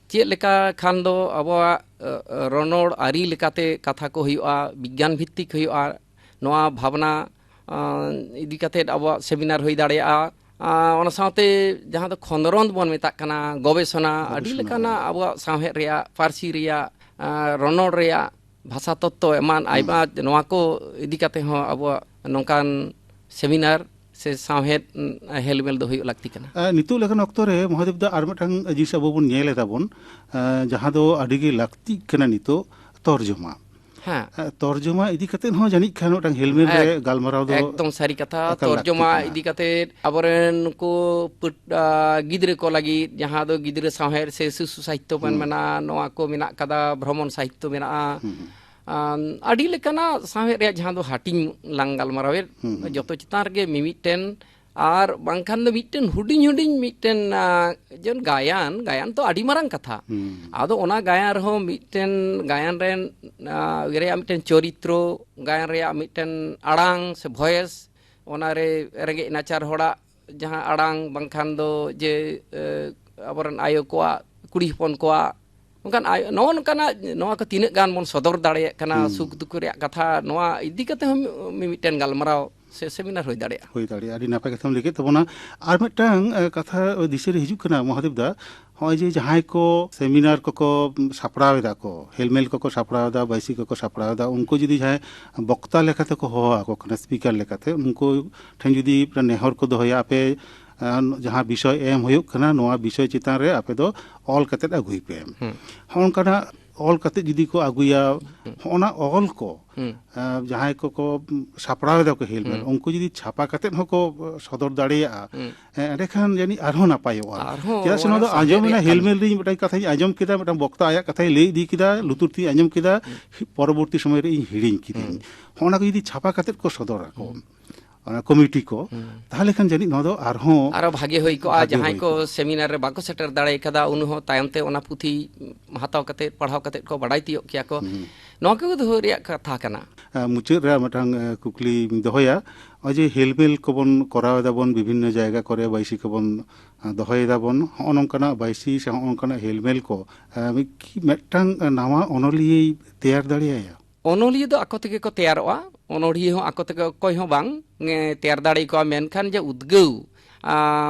ᱪᱮᱫ ᱞᱮᱠᱟ ᱠᱷᱟᱱ ᱫᱚ ᱟᱵᱚᱣᱟᱜ, ᱟᱹ, ᱟᱹ, ᱨᱚᱱᱚᱲ ᱟᱹᱨᱤ ᱞᱮᱠᱟᱛᱮ ᱠᱟᱛᱷᱟ ᱠᱚ ᱦᱩᱭᱩᱜᱼᱟ, ᱵᱤᱜᱽᱜᱟᱱ ᱵᱷᱤᱛᱛᱤᱠ ᱦᱩᱭᱩᱜᱼᱟ, ᱱᱚᱣᱟ ᱵᱷᱟᱵᱽᱱᱟ, ᱟᱸ, ᱤᱫᱤ ᱠᱟᱛᱮᱫ ᱟᱵᱚᱣᱟᱜ ᱥᱮᱢᱤᱱᱟᱨ ᱦᱩᱭ ᱫᱟᱲᱮᱭᱟᱜᱼᱟ᱾ ᱟᱸ, ᱚᱱᱟ ᱥᱟᱶᱛᱮ ᱡᱟᱦᱟᱸ ᱫᱚ ᱠᱷᱚᱸᱫᱽᱨᱚᱸᱫᱽ ᱵᱚᱱ ᱢᱮᱛᱟᱜ ᱠᱟᱱᱟ, ᱜᱚᱵᱮᱥᱚᱱᱟ, ᱟᱹᱰᱤ ᱜᱚᱵᱮᱥᱚᱱᱟ ᱞᱮᱠᱟᱱᱟᱜ ᱨᱮᱭᱟᱜ᱾ ᱟᱵᱚᱣᱟᱜ ᱥᱟᱶᱦᱮᱫ ᱨᱮᱭᱟᱜ, ᱯᱟᱹᱨᱥᱤ ᱨᱮᱭᱟᱜ, ᱟᱸ, ᱨᱚᱱᱚᱲ ᱨᱮᱭᱟᱜ ᱵᱷᱟᱥᱟ ᱛᱚᱛᱛᱚ ᱮᱢᱟᱱ ᱦᱩᱸ᱾ ᱟᱭᱢᱟ, ᱱᱚᱣᱟ ᱠᱚ ᱤᱫᱤ ᱠᱟᱛᱮ ᱦᱚᱸ ᱟᱵᱚᱣᱟᱜ ᱱᱚᱝᱠᱟᱱ ᱥᱮᱢᱤᱱᱟᱨ ᱥᱮ ᱥᱟᱶᱦᱮᱫ, ᱩᱸ, ᱦᱮᱞᱢᱮᱞ ᱫᱚ ᱦᱩᱭᱩᱜ ᱞᱟᱹᱠᱛᱤ ᱠᱟᱱᱟ᱾ ᱟᱸ, ᱱᱤᱛᱚᱜ ᱞᱮᱠᱟᱱ ᱚᱠᱛᱚ ᱨᱮ ᱢᱚᱦᱟᱫᱮᱵ ᱫᱟ ᱟᱨ ᱢᱤᱫᱴᱟᱝ ᱡᱤᱱᱤᱥ ᱟᱵᱚ ᱵᱚᱱ ᱧᱮᱞ ᱮᱫᱟ ᱵᱚᱱ, ᱟᱸ, ᱡᱟᱦᱟᱸ ᱫᱚ ᱟᱹᱰᱤ ᱜᱮ ᱞᱟᱹᱠᱛᱤᱜ ᱠᱟᱱᱟ ᱱᱤᱛᱚᱜ, ᱛᱚᱨᱡᱚᱢᱟ᱾ ᱦᱮᱸ᱾ ᱟᱸ, ᱛᱚᱨᱡᱚᱢᱟ ᱤᱫᱤ ᱠᱟᱛᱮ ᱦᱚᱸ ᱡᱟᱹᱱᱤᱡ ᱠᱷᱟᱱ ᱢᱤᱫᱴᱟᱝ ᱦᱮᱞᱢᱮᱞ ᱨᱮ ᱮᱠ-, ᱜᱟᱞᱢᱟᱨᱟᱣ ᱫᱚ ᱮᱠᱫᱚᱢ ᱥᱟᱹᱨᱤ ᱠᱟᱛᱷᱟ᱾ ᱮᱠᱟᱞ ᱞᱟᱹᱠᱛᱤ ᱛᱚᱨᱡᱚᱢᱟ ᱠᱟᱱᱟ᱾ ᱤᱫᱤ ᱠᱟᱛᱮ ᱟᱵᱚᱨᱮᱱ ᱱᱩᱠᱩ ᱯᱟᱹᱴ-, ᱟ, ᱜᱤᱫᱽᱨᱟᱹ ᱠᱚ ᱞᱟᱹᱜᱤᱫ, ᱡᱟᱦᱟᱸ ᱫᱚ ᱜᱤᱫᱽᱨᱟᱹ ᱥᱟᱶᱦᱮᱫ ᱥᱮ ᱥᱤᱥᱩ ᱥᱟᱦᱤᱛᱛᱚ ᱵᱚᱱ ᱦᱩᱸ᱾ ᱢᱮᱱᱟ, ᱱᱚᱣᱟ ᱠᱚ ᱢᱮᱱᱟᱜ ᱠᱟᱫᱟ, ᱵᱷᱨᱚᱢᱚᱱ ᱥᱟᱦᱤᱛᱛᱚ ᱢᱮᱱᱟᱜᱼᱟ᱾ ᱦᱩᱸ, ᱦᱩᱸ᱾ ᱟᱢ, ᱟᱹᱰᱤ ᱞᱮᱠᱟᱱᱟᱜ ᱥᱟᱶᱦᱮᱫ ᱨᱮᱭᱟᱜ ᱡᱟᱦᱟᱸ ᱫᱚ ᱦᱟᱹᱴᱤᱧ ᱞᱟᱝ ᱜᱟᱞᱢᱟᱨᱟᱣᱮᱫ, ᱦᱩᱸ, ᱦᱩᱸ᱾ ᱡᱚᱛᱚ ᱪᱮᱛᱟᱱ ᱨᱮᱜᱮ ᱢᱤᱢᱤᱫᱴᱮᱱ ᱟᱨ ᱵᱟᱝᱠᱷᱟᱱ ᱫᱚ ᱢᱤᱫᱴᱮᱱ ᱦᱩᱰᱤᱧ ᱦᱩᱰᱤᱧ ᱢᱤᱫᱴᱮᱱ, ᱟ, ᱡᱮᱢᱚᱱ ᱜᱟᱭᱟᱱ, ᱜᱟᱭᱟᱱ ᱛᱚ ᱟᱹᱰᱤ ᱢᱟᱨᱟᱝ ᱠᱟᱛᱷᱟ᱾ ᱦᱩᱸ᱾ ᱟᱫᱚ ᱚᱱᱟ ᱜᱟᱭᱟᱱ ᱨᱮᱦᱚᱸ ᱢᱤᱫᱴᱮᱱ ᱜᱟᱭᱟᱱ ᱨᱮᱱ, ᱟ, ᱨᱮᱭᱟᱜ ᱢᱤᱫᱴᱮᱱ ᱪᱚᱨᱤᱛᱨᱚ, ᱜᱟᱭᱟᱱ ᱨᱮᱭᱟᱜ ᱢᱤᱫᱴᱮᱱ ᱟᱲᱟᱝ ᱥᱮ ᱵᱷᱚᱭᱮᱥ, ᱚᱱᱟᱨᱮ ᱨᱮᱸᱜᱮᱡ ᱱᱟᱪᱟᱨ ᱦᱚᱲᱟᱜ ᱡᱟᱦᱟᱸ ᱟᱲᱟᱝ, ᱵᱟᱝᱠᱷᱟᱱ ᱫᱚ ᱡᱮ, ᱮ, ᱟᱵᱚᱨᱮᱱ ᱟᱭᱳ ᱠᱚᱣᱟᱜ, ᱠᱩᱲᱤ ᱦᱚᱯᱚᱱ ᱠᱚᱣᱟᱜ, ᱚᱱᱠᱟᱱ ᱟᱭᱳ, ᱱᱚᱜᱼᱚ ᱱᱚᱝᱠᱟᱱᱟᱜ, ᱱᱚᱣᱟ ᱠᱚ ᱛᱤᱱᱟᱹᱜ ᱜᱟᱱ ᱵᱚᱱ ᱥᱚᱫᱚᱨ ᱫᱟᱲᱮᱭᱟᱜ ᱠᱟᱱᱟ, ᱦᱩᱸ᱾ ᱥᱩᱠ ᱫᱩᱠ ᱨᱮᱭᱟᱜ ᱠᱟᱛᱷᱟ, ᱱᱚᱣᱟ ᱤᱫᱤ ᱠᱟᱛᱮ ᱦᱚᱸ ᱢᱤ-, ᱢᱤᱢᱤᱫᱴᱮᱱ ᱜᱟᱞᱢᱟᱨᱟᱣ ᱥᱮ ᱥᱮᱢᱤᱱᱟᱨ ᱦᱩᱭ ᱫᱟᱲᱮᱭᱟᱜᱼᱟ᱾ ᱦᱩᱭ ᱫᱟᱲᱮᱭᱟᱜᱼᱟ, ᱟᱹᱰᱤ ᱱᱟᱯᱟᱭ ᱠᱟᱛᱷᱟᱢ ᱞᱟᱹᱭ ᱠᱮᱫ ᱛᱟᱵᱚᱱᱟ᱾ ᱟᱨ ᱢᱤᱫᱴᱟᱝ, ᱮ, ᱠᱟᱛᱷᱟ ᱫᱤᱥᱟᱹ ᱨᱮ ᱦᱤᱡᱩᱜ ᱠᱟᱱᱟ ᱢᱚᱦᱟᱫᱮᱵ ᱫᱟ, ᱱᱚᱜᱼᱚᱭ ᱡᱮ ᱡᱟᱦᱟᱸᱭ ᱠᱚ ᱥᱮᱢᱤᱱᱟᱨ ᱠᱚᱠᱚ ᱥᱟᱯᱲᱟᱣ ᱮᱫᱟ ᱠᱚ, ᱦᱮᱞᱢᱮᱞ ᱠᱚᱠᱚ ᱥᱟᱯᱲᱟᱣ ᱮᱫᱟ, ᱵᱟᱭᱥᱤ ᱠᱚᱠᱚ ᱥᱟᱯᱲᱟᱣ ᱮᱫᱟ, ᱩᱱᱠᱩ ᱡᱩᱫᱤ ᱡᱟᱦᱟᱸᱭ ᱵᱚᱠᱛᱟ ᱞᱮᱠᱟᱛᱮ ᱠᱚ ᱦᱚᱦᱚ ᱟᱠᱚ ᱠᱟᱱᱟ, ᱥᱯᱤᱠᱟᱨ ᱞᱮᱠᱟᱛᱮ, ᱩᱱᱠᱩ ᱴᱷᱮᱱ ᱡᱩᱫᱤ ᱱᱮᱦᱚᱨ ᱠᱚ ᱫᱚᱦᱚᱭᱟ, ᱟᱯᱮ, ᱮ, ᱡᱟᱦᱟᱸ ᱵᱤᱥᱚᱭ ᱮᱢ ᱦᱩᱭᱩᱜ ᱠᱟᱱᱟ, ᱱᱚᱣᱟ ᱵᱤᱥᱚᱭ ᱪᱮᱛᱟᱱ ᱨᱮ ᱟᱯᱮ ᱫᱚ ᱚᱞ ᱠᱟᱛᱮᱫ ᱟᱹᱜᱩᱭ ᱯᱮ᱾ ᱦᱩᱸ᱾ ᱦᱚᱸᱜᱼᱚ ᱱᱚᱝᱠᱟᱱᱟᱜ ᱚᱞ ᱠᱟᱛᱮᱫ ᱡᱩᱫᱤ ᱠᱚ ᱟᱹᱜᱩᱭᱟ, ᱦᱩᱸ᱾ ᱦᱚᱸᱜᱼᱚᱱᱟ ᱚᱞ ᱠᱚ, ᱦᱩᱸ᱾ ᱮ, ᱡᱟᱦᱟᱸᱭ ᱠᱚᱠᱚ ᱥᱟᱯᱲᱟᱣ ᱮᱫᱟ ᱠᱚ ᱦᱮᱞᱢᱮᱞ, ᱦᱩᱸ᱾ ᱩᱱᱠᱩ ᱡᱩᱫᱤ ᱪᱷᱟᱯᱟ ᱠᱟᱛᱮᱫ ᱦᱚᱸᱠᱚ ᱥᱚᱫᱚᱨ ᱫᱟᱲᱮᱭᱟᱜᱼᱟ, ᱦᱩᱸ᱾ ᱮ, ᱮᱸᱰᱮᱠᱷᱟᱱ ᱡᱟᱹᱱᱤᱡ ᱟᱨᱦᱚᱸ ᱱᱟᱯᱟᱭᱚᱜᱼᱟ᱾ ᱟᱨᱦᱚᱸ ᱪᱮᱫᱟᱜ ᱥᱮ ᱱᱚᱣᱟ ᱫᱚ ᱚᱱᱟ ᱥᱟᱶᱦᱮᱫ ᱟᱸᱡᱚᱢ ᱮᱱᱟ, ᱨᱮᱭᱟᱜ ᱠᱟᱹᱢᱤ᱾ ᱦᱮᱞᱢᱮᱞ ᱨᱮ ᱤᱧ ᱢᱤᱫᱴᱟᱝ ᱠᱟᱛᱷᱟᱧ ᱟᱸᱡᱚᱢ ᱠᱮᱫᱟ, ᱢᱤᱫᱴᱟᱝ ᱵᱚᱠᱛᱟ ᱟᱭᱟᱜ ᱠᱟᱛᱷᱟᱭ ᱞᱟᱹᱭ ᱤᱫᱤ ᱠᱮᱫᱟ, ᱦᱩᱸ᱾ ᱞᱩᱛᱩᱨ ᱛᱤᱧ ᱟᱸᱡᱚᱢ ᱠᱮᱫᱟ, ᱦᱩᱸ᱾ ᱯᱚᱨᱚᱵᱚᱨᱛᱤ ᱥᱚᱢᱚᱭ ᱨᱮ ᱤᱧ ᱦᱤᱲᱤᱧ ᱠᱤᱫᱟᱹᱧ᱾ ᱦᱩᱸ᱾ ᱦᱚᱸᱜᱼᱚ ᱱᱟ ᱠᱚ ᱡᱩᱫᱤ ᱪᱷᱟᱯᱟ ᱠᱟᱛᱮᱫ ᱠᱚ ᱥᱚᱫᱚᱨᱟᱠᱚ, ᱦᱩᱸ᱾ ᱚᱱᱟ ᱠᱚᱢᱤᱴᱤ ᱠᱚ, ᱦᱩᱸ᱾ ᱛᱟᱦᱚᱞᱮ ᱠᱷᱟᱱ ᱡᱟᱹᱱᱤᱡ ᱱᱚᱣᱟ ᱫᱚ ᱟᱨᱦᱚᱸ ᱟᱨᱚ ᱵᱷᱟᱜᱮ ᱦᱩᱭ ᱠᱚᱜᱼᱟ᱾ ᱵᱷᱟᱜᱮ ᱡᱟᱦᱟᱸᱭ ᱦᱩᱭ ᱠᱚ ᱠᱚᱜᱼᱟ᱾ ᱥᱮᱢᱤᱱᱟᱨ ᱨᱮ ᱵᱟᱠᱚ ᱥᱮᱴᱮᱨ ᱫᱟᱲᱮ ᱠᱟᱫᱟ, ᱩᱱᱠᱩ ᱦᱚᱸ ᱛᱟᱭᱚᱢ ᱛᱮ ᱚᱱᱟ ᱯᱩᱛᱷᱤ ᱦᱟᱛᱟᱣ ᱠᱟᱛᱮᱫ, ᱯᱟᱲᱦᱟᱣ ᱠᱟᱛᱮᱫ ᱠᱚ ᱵᱟᱰᱟᱭ ᱛᱤᱭᱳᱜ ᱠᱮᱭᱟ ᱠᱚ᱾ ᱦᱩᱸ᱾ ᱱᱚᱣᱟ ᱠᱚ ᱫᱚᱦᱚ ᱨᱮᱭᱟᱜ ᱠᱟᱛᱷᱟ ᱠᱟᱱᱟ᱾ ᱟ, ᱢᱩᱪᱟᱹᱫ ᱨᱮ ᱢᱤᱫᱴᱟᱝ, ᱮ, ᱠᱩᱠᱞᱤᱧ ᱫᱚᱦᱚᱭᱟ᱾ ᱱᱚᱜᱼᱚᱭ ᱡᱮ ᱦᱮᱞᱢᱮᱞ ᱠᱚᱵᱚᱱ ᱠᱚᱨᱟᱣ ᱮᱫᱟᱵᱚᱱ, ᱵᱤᱵᱷᱤᱱᱱᱚ ᱡᱟᱭᱜᱟ ᱠᱚᱨᱮ ᱵᱟᱭᱥᱤ ᱠᱚᱵᱚᱱ, ᱟ, ᱫᱚᱦᱚᱭ ᱮᱫᱟᱵᱚᱱ, ᱦᱚᱸᱜᱼᱚ ᱱᱚᱝᱠᱟᱱᱟᱜ ᱵᱟᱭᱥᱤ ᱥᱮ ᱦᱚᱸᱜᱼᱚ ᱱᱚᱝᱠᱟᱱᱟᱜ ᱦᱮᱞᱢᱮᱞ ᱠᱚ, ᱟ, ᱢᱤᱫ, ᱠᱤ ᱢᱤᱫᱴᱟᱝ ᱱᱟᱣᱟ ᱚᱱᱚᱞᱤᱭᱟᱹᱭ ᱛᱮᱭᱟᱨ ᱫᱟᱲᱮᱭᱟᱭᱟ? ᱚᱱᱚᱞᱤᱭᱟᱹ ᱫᱚ ᱟᱠᱚ ᱛᱮᱜᱮ ᱠᱚ ᱛᱮᱭᱟᱨᱚᱜᱼᱟ᱾ ᱚᱱᱚᱲᱦᱤᱭᱟᱹ ᱦᱚᱸ ᱟᱠᱚ ᱛᱮᱜᱮ, ᱚᱠᱚᱭ ᱦᱚᱸ ᱵᱟᱝ, ᱮ, ᱛᱮᱭᱟᱨ ᱫᱟᱲᱮ ᱟᱠᱚᱣᱟ᱾ ᱢᱮᱱᱠᱷᱟᱱ ᱡᱮ ᱩᱫᱽᱜᱟᱹᱣ, ᱟ,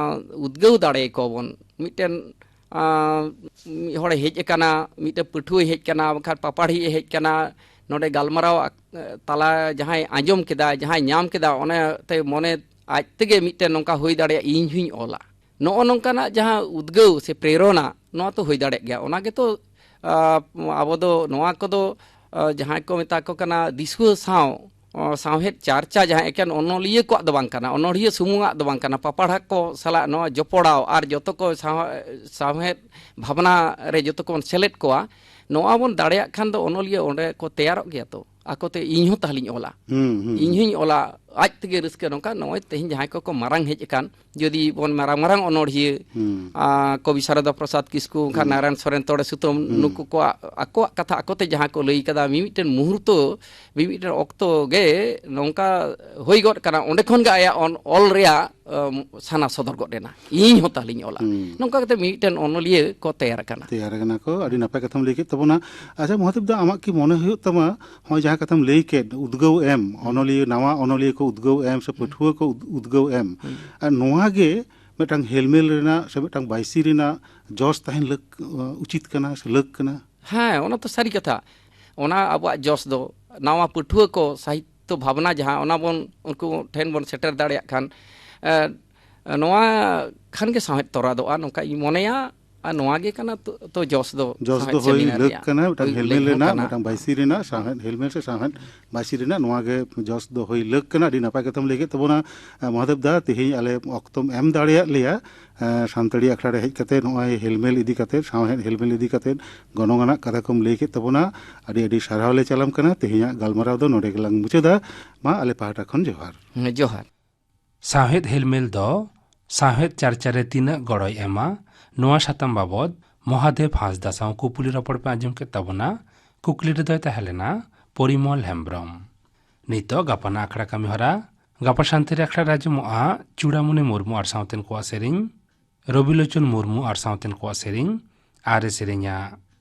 ᱩᱫᱽᱜᱟᱹᱣ ᱫᱟᱲᱮ ᱟᱠᱚᱣᱟ ᱵᱚᱱ᱾ ᱢᱤᱫᱴᱮᱱ, ᱟ, ᱢᱤᱫ ᱦᱚᱲᱮ ᱦᱮᱡ ᱟᱠᱟᱱᱟ, ᱢᱤᱫᱴᱮᱱ ᱯᱟᱹᱴᱷᱩᱣᱟᱹᱭ ᱦᱮᱡ ᱟᱠᱟᱱᱟ, ᱵᱟᱝᱠᱷᱟᱱ ᱯᱟᱯᱟᱲᱦᱤᱡ ᱮ ᱦᱮᱡ ᱟᱠᱟᱱᱟ, ᱱᱚᱰᱮ ᱜᱟᱞᱢᱟᱨᱟᱣ ᱟᱠ-, ᱛᱟᱞᱟ ᱡᱟᱦᱟᱸᱭ ᱟᱸᱡᱚᱢ ᱠᱮᱫᱟ, ᱡᱟᱦᱟᱸᱭ ᱧᱟᱢ ᱠᱮᱫᱟ, ᱚᱱᱮ ᱛᱮ ᱢᱚᱱᱮ ᱟᱡ ᱛᱮᱜᱮ ᱢᱤᱫᱴᱮᱱ ᱱᱚᱝᱠᱟ ᱦᱩᱭ ᱫᱟᱲᱮᱭᱟᱜᱼᱟ, ᱤᱧ ᱦᱚᱧ ᱚᱞᱟ᱾ ᱱᱚᱜᱼᱚ ᱱᱚᱝᱠᱟᱱᱟᱜ ᱡᱟᱦᱟᱸ ᱩᱫᱽᱜᱟᱹᱣ ᱥᱮ ᱯᱨᱮᱨᱚᱱᱟ, ᱱᱚᱣᱟ ᱛᱚ ᱦᱩᱭ ᱫᱟᱲᱮᱭᱟᱜ ᱜᱮᱭᱟ᱾ ᱚᱱᱟ ᱜᱮᱛᱚ, ᱟ, ᱟᱵᱚ ᱫᱚ ᱱᱚᱣᱟ ᱠᱚᱫᱚ, ᱟ, ᱡᱟᱦᱟᱸᱭ ᱠᱚ ᱢᱮᱛᱟ ᱠᱚ ᱠᱟᱱᱟ ᱫᱤᱥᱩᱣᱟᱹ ᱥᱟᱶ, ᱟ, ᱥᱟᱶᱦᱮᱫ ᱪᱟᱨᱪᱟ, ᱡᱟᱦᱟᱸ ᱮᱠᱮᱱ ᱚᱱᱚᱞᱤᱭᱟᱹ ᱠᱚᱣᱟᱜ ᱫᱚ ᱵᱟᱝ ᱠᱟᱱᱟ, ᱚᱱᱚᱲᱦᱤᱭᱟᱹ ᱥᱩᱢᱩᱝᱟᱜ ᱫᱚ ᱵᱟᱝ ᱠᱟᱱᱟ, ᱯᱟᱯᱟᱲᱦᱟ ᱠᱚ ᱥᱟᱞᱟᱜ ᱱᱚᱣᱟ ᱡᱚᱯᱚᱲᱟᱣ ᱟᱨ ᱡᱚᱛᱚ ᱠᱚ ᱥᱟᱶ-, ᱥᱟᱶᱦᱮᱫ ᱵᱷᱟᱵᱽᱱᱟ ᱨᱮ ᱡᱚᱛᱚ ᱠᱚᱵᱚᱱ ᱥᱮᱞᱮᱫ ᱠᱚᱣᱟ, ᱱᱚᱣᱟ ᱵᱚᱱ ᱫᱟᱲᱮᱭᱟᱜ ᱠᱷᱟᱱ ᱫᱚ ᱚᱱᱚᱞᱤᱭᱟᱹ ᱚᱸᱰᱮ ᱠᱚ ᱛᱮᱭᱟᱨᱚᱜ ᱜᱮᱭᱟ ᱛᱚ᱾ ᱟᱠᱚᱛᱮ ᱤᱧ ᱦᱚᱸ ᱛᱟᱦᱞᱮᱧ ᱚᱞᱟ, ᱦᱩᱸ, ᱦᱩᱸ, ᱤᱧ ᱦᱩᱸ᱾ ᱦᱚᱸᱧ ᱚᱞᱟ, ᱟᱡ ᱛᱮᱜᱮ ᱨᱟᱹᱥᱠᱟᱹ᱾ ᱱᱚᱝᱠᱟ ᱱᱚᱜᱼᱚᱭ ᱛᱮᱦᱮᱧ ᱡᱟᱦᱟᱸᱭ ᱠᱚᱠᱚ ᱢᱟᱨᱟᱝ ᱦᱮᱡ ᱟᱠᱟᱱ, ᱡᱩᱫᱤ ᱵᱚᱱ ᱢᱟᱨᱟᱝ ᱢᱟᱨᱟᱝ ᱚᱱᱚᱬᱦᱤᱭᱟᱹ, ᱦᱩᱸ᱾ ᱟ, ᱠᱚᱵᱤ ᱥᱟᱨᱚᱫᱟ ᱯᱨᱚᱥᱟᱫᱽ ᱠᱤᱥᱠᱩ, ᱠᱷᱟᱱ ᱦᱩᱸ᱾ ᱱᱟᱨᱟᱭᱚᱱ ᱥᱚᱨᱮᱱ, ᱛᱚᱲᱮ ᱥᱩᱛᱟᱹᱢ, ᱦᱩᱸ᱾ ᱱᱩᱠᱩ ᱠᱚᱣᱟᱜ ᱟᱠᱚᱣᱟᱜ ᱠᱟᱛᱷᱟ ᱟᱠᱚᱛᱮ ᱡᱟᱦᱟᱸ ᱠᱚ ᱞᱟᱹᱭ ᱠᱟᱫᱟ, ᱢᱤᱢᱤᱫᱴᱮᱱ ᱢᱩᱦᱩᱨᱛᱚ, ᱢᱤᱢᱤᱫᱴᱮᱱ ᱚᱠᱛᱚ ᱜᱮ ᱱᱚᱝᱠᱟ ᱦᱩᱭ ᱜᱚᱫ ᱠᱟᱱᱟ, ᱚᱸᱰᱮ ᱠᱷᱚᱱ ᱜᱮ ᱟᱭᱟᱜ ᱚᱱ-, ᱚᱞ ᱨᱮᱭᱟᱜ, ᱟᱢ, ᱥᱟᱱᱟ ᱥᱚᱫᱚᱨ ᱜᱚᱫ ᱮᱱᱟ, ᱤᱧ ᱦᱚᱸ ᱛᱟᱞᱤᱧ ᱚᱞᱟ᱾ ᱦᱩᱸ᱾ ᱱᱚᱝᱠᱟ ᱠᱟᱛᱮ ᱢᱤᱢᱤᱫᱴᱮᱱ ᱚᱱᱚᱞᱤᱭᱟᱹ ᱠᱚ ᱛᱮᱭᱟᱨ ᱟᱠᱟᱱᱟ᱾ ᱛᱮᱭᱟᱨ ᱟᱠᱟᱱᱟ ᱠᱚ, ᱟᱹᱰᱤ ᱱᱟᱯᱟᱭ ᱠᱟᱛᱷᱟᱢ ᱞᱟᱹᱭ ᱠᱮᱫ ᱛᱟᱵᱚᱱᱟ᱾ ᱟᱪᱪᱷᱟ ᱢᱚᱦᱟᱫᱮᱵ ᱫᱟ, ᱟᱢᱟᱜ ᱠᱤ ᱢᱚᱱᱮ ᱦᱩᱭᱩᱜ ᱛᱟᱢᱟ ᱱᱚᱜᱼᱚᱭ ᱡᱟᱦᱟᱸ ᱠᱟᱛᱷᱟᱢ ᱞᱟᱹᱭ ᱠᱮᱫ, ᱩᱫᱽᱜᱟᱹᱣ ᱮᱢ, ᱦᱩᱸ᱾ ᱚᱱᱚᱞᱤᱭᱟᱹ, ᱱᱟᱣᱟ ᱚᱱᱚᱞᱤᱭᱟᱹ ᱠᱚ ᱩᱫᱽᱜᱟᱹᱣ ᱮᱢ ᱥᱮ ᱦᱩᱸ᱾ ᱯᱟᱹᱴᱷᱩᱣᱟᱹ ᱠᱚ ᱩᱫ-, ᱩᱫᱽᱜᱟᱹᱣ ᱮᱢ, ᱦᱩᱸ᱾ ᱟᱨ ᱱᱚᱣᱟ ᱜᱮ ᱢᱤᱫᱴᱟᱝ ᱦᱮᱞᱢᱮᱞ ᱨᱮᱱᱟᱜ ᱥᱮ ᱢᱤᱫᱴᱟᱝ ᱵᱟᱭᱥᱤ ᱨᱮᱱᱟᱜ ᱡᱚᱥ ᱛᱟᱦᱮᱱ ᱞᱟᱹᱠ-, ᱩᱪᱤᱛ ᱠᱟᱱᱟ ᱥᱮ ᱞᱟᱹᱠ ᱠᱟᱱᱟ? ᱦᱮᱸ, ᱚᱱᱟ ᱛᱚ ᱥᱟᱹᱨᱤ ᱠᱟᱛᱷᱟ᱾ ᱚᱱᱟ ᱟᱵᱚᱣᱟᱜ ᱡᱚᱥ ᱫᱚ ᱱᱟᱣᱟ ᱯᱟᱹᱴᱷᱩᱣᱟᱹ ᱠᱚ ᱥᱟᱦᱤᱛᱛᱚ ᱵᱷᱟᱵᱽᱱᱟ ᱡᱟᱦᱟᱸ, ᱚᱱᱟ ᱵᱚᱱ ᱩᱱᱠᱩ ᱴᱷᱮᱱ ᱵᱚᱱ ᱥᱮᱴᱮᱨ ᱫᱟᱲᱮᱭᱟᱜ ᱠᱷᱟᱱ, ᱮ, ᱱᱚᱣᱟ ᱠᱷᱟᱱ ᱜᱮ ᱥᱟᱶᱦᱮᱫ ᱛᱚᱨᱟᱫᱚᱜᱼᱟ, ᱱᱚᱝᱠᱟ ᱤᱧ ᱢᱚᱱᱮᱭᱟ᱾ ᱟᱨ ᱱᱚᱣᱟ ᱜᱮ ᱠᱟᱱᱟ ᱛᱚ, ᱛᱚ ᱡᱚᱥ ᱫᱚ ᱡᱚᱥ ᱥᱟᱶᱦᱮᱫ ᱫᱚ ᱦᱩᱭ ᱥᱮᱢᱤᱱᱟᱨ ᱞᱟᱹᱠ ᱨᱮᱭᱟᱜ᱾ ᱠᱟᱱᱟ, ᱢᱤᱫᱴᱟᱝ ᱦᱩᱭ ᱦᱮᱞᱢᱮᱞ ᱞᱟᱹᱠ ᱦᱚᱸ ᱨᱮᱱᱟᱜ, ᱠᱟᱱᱟ᱾ ᱢᱤᱫᱴᱟᱝ ᱵᱟᱭᱥᱤ ᱨᱮᱱᱟᱜ ᱥᱟᱶᱦᱮᱫ, ᱦᱮᱞᱢᱮᱞ ᱥᱮ ᱥᱟᱶᱦᱮᱫ ᱵᱟᱭᱥᱤ ᱨᱮᱱᱟᱜ ᱱᱚᱣᱟ ᱜᱮ ᱡᱚᱥ ᱫᱚ ᱦᱩᱭ ᱞᱟᱹᱠ ᱠᱟᱱᱟ᱾ ᱟᱹᱰᱤ ᱱᱟᱯᱟᱭ ᱠᱟᱛᱷᱟᱢ ᱞᱟᱹᱭ ᱠᱮᱫ ᱛᱟᱵᱚᱱᱟ, ᱮ, ᱢᱚᱦᱟᱫᱮᱵ ᱫᱟ, ᱛᱮᱦᱮᱧ ᱟᱞᱮ ᱚᱠᱛᱚᱢ ᱮᱢ ᱫᱟᱲᱮᱭᱟᱜ ᱞᱮᱭᱟ, ᱮ, ᱥᱟᱱᱛᱟᱲᱤ ᱟᱠᱷᱲᱟ ᱨᱮ ᱦᱮᱡ ᱠᱟᱛᱮ ᱱᱚᱜᱼᱚᱭ ᱦᱮᱞᱢᱮᱞ ᱤᱫᱤ ᱠᱟᱛᱮ, ᱥᱟᱶᱦᱮᱫ ᱦᱮᱞᱢᱮᱞ ᱤᱫᱤ ᱠᱟᱛᱮ ᱜᱚᱱᱚᱝ ᱟᱱᱟᱜ ᱠᱟᱛᱷᱟ ᱠᱚᱢ ᱞᱟᱹᱭ ᱠᱮᱫ ᱛᱟᱵᱚᱱᱟ᱾ ᱟᱹᱰᱤ ᱟᱹᱰᱤ ᱥᱟᱨᱦᱟᱣ ᱞᱮ ᱪᱟᱞᱟᱢ ᱠᱟᱱᱟ᱾ ᱛᱮᱦᱮᱧᱟᱜ ᱜᱟᱞᱢᱟᱨᱟᱣ ᱫᱚ ᱱᱚᱰᱮ ᱜᱮᱞᱟᱝ ᱢᱩᱪᱟᱹᱫᱟ᱾ ᱢᱟ ᱟᱞᱮ ᱯᱟᱦᱴᱟ ᱠᱷᱚᱱ ᱡᱚᱦᱟᱨ᱾ ᱦᱮᱸ, ᱡᱚᱦᱟᱨ᱾ ᱥᱟᱶᱦᱮᱫ ᱦᱮᱞᱢᱮᱞ ᱫᱚ ᱥᱟᱶᱦᱮᱫ ᱪᱟᱨᱪᱟ ᱨᱮ ᱛᱤᱱᱟᱹᱜ ᱜᱚᱲᱚᱭ ᱮᱢᱟ, ᱱᱚᱣᱟ ᱥᱟᱛᱟᱢ ᱵᱟᱵᱚᱫ ᱢᱚᱦᱟᱫᱮᱵ ᱦᱟᱸᱥᱫᱟ ᱥᱟᱶ ᱠᱩᱯᱩᱞᱤ ᱨᱚᱯᱚᱲ ᱯᱮ ᱟᱸᱡᱚᱢ ᱠᱮᱫ ᱛᱟᱵᱚᱱᱟ᱾ ᱠᱩᱠᱞᱤ ᱨᱮᱫᱚᱭ ᱛᱟᱦᱮᱸ ᱞᱮᱱᱟ ᱯᱚᱨᱤᱢᱚᱞ ᱦᱮᱢᱵᱽᱨᱚᱢ᱾ ᱱᱤᱛᱚᱜ ᱜᱟᱯᱟᱱᱟᱜ ᱟᱠᱷᱲᱟ ᱠᱟᱹᱢᱤ ᱦᱚᱨᱟ᱾ ᱜᱟᱯᱟ ᱥᱟᱱᱛᱟᱲᱤ ᱟᱠᱷᱲᱟ ᱨᱮ ᱟᱸᱡᱚᱢᱚᱜᱼᱟ ᱪᱩᱲᱟᱢᱩᱱᱤ ᱢᱩᱨᱢᱩ ᱟᱨ ᱥᱟᱶᱛᱮᱱ ᱠᱚᱣᱟᱜ ᱥᱮᱨᱮᱧ, ᱨᱚᱵᱤᱞᱳᱪᱚᱱ ᱢᱩᱨᱢᱩ ᱟᱨ ᱥᱟᱶᱛᱮᱱ ᱠᱚᱣᱟᱜ ᱥᱮᱨᱮᱧ, ᱟᱨ ᱮ ᱥᱮᱨᱮᱧᱟ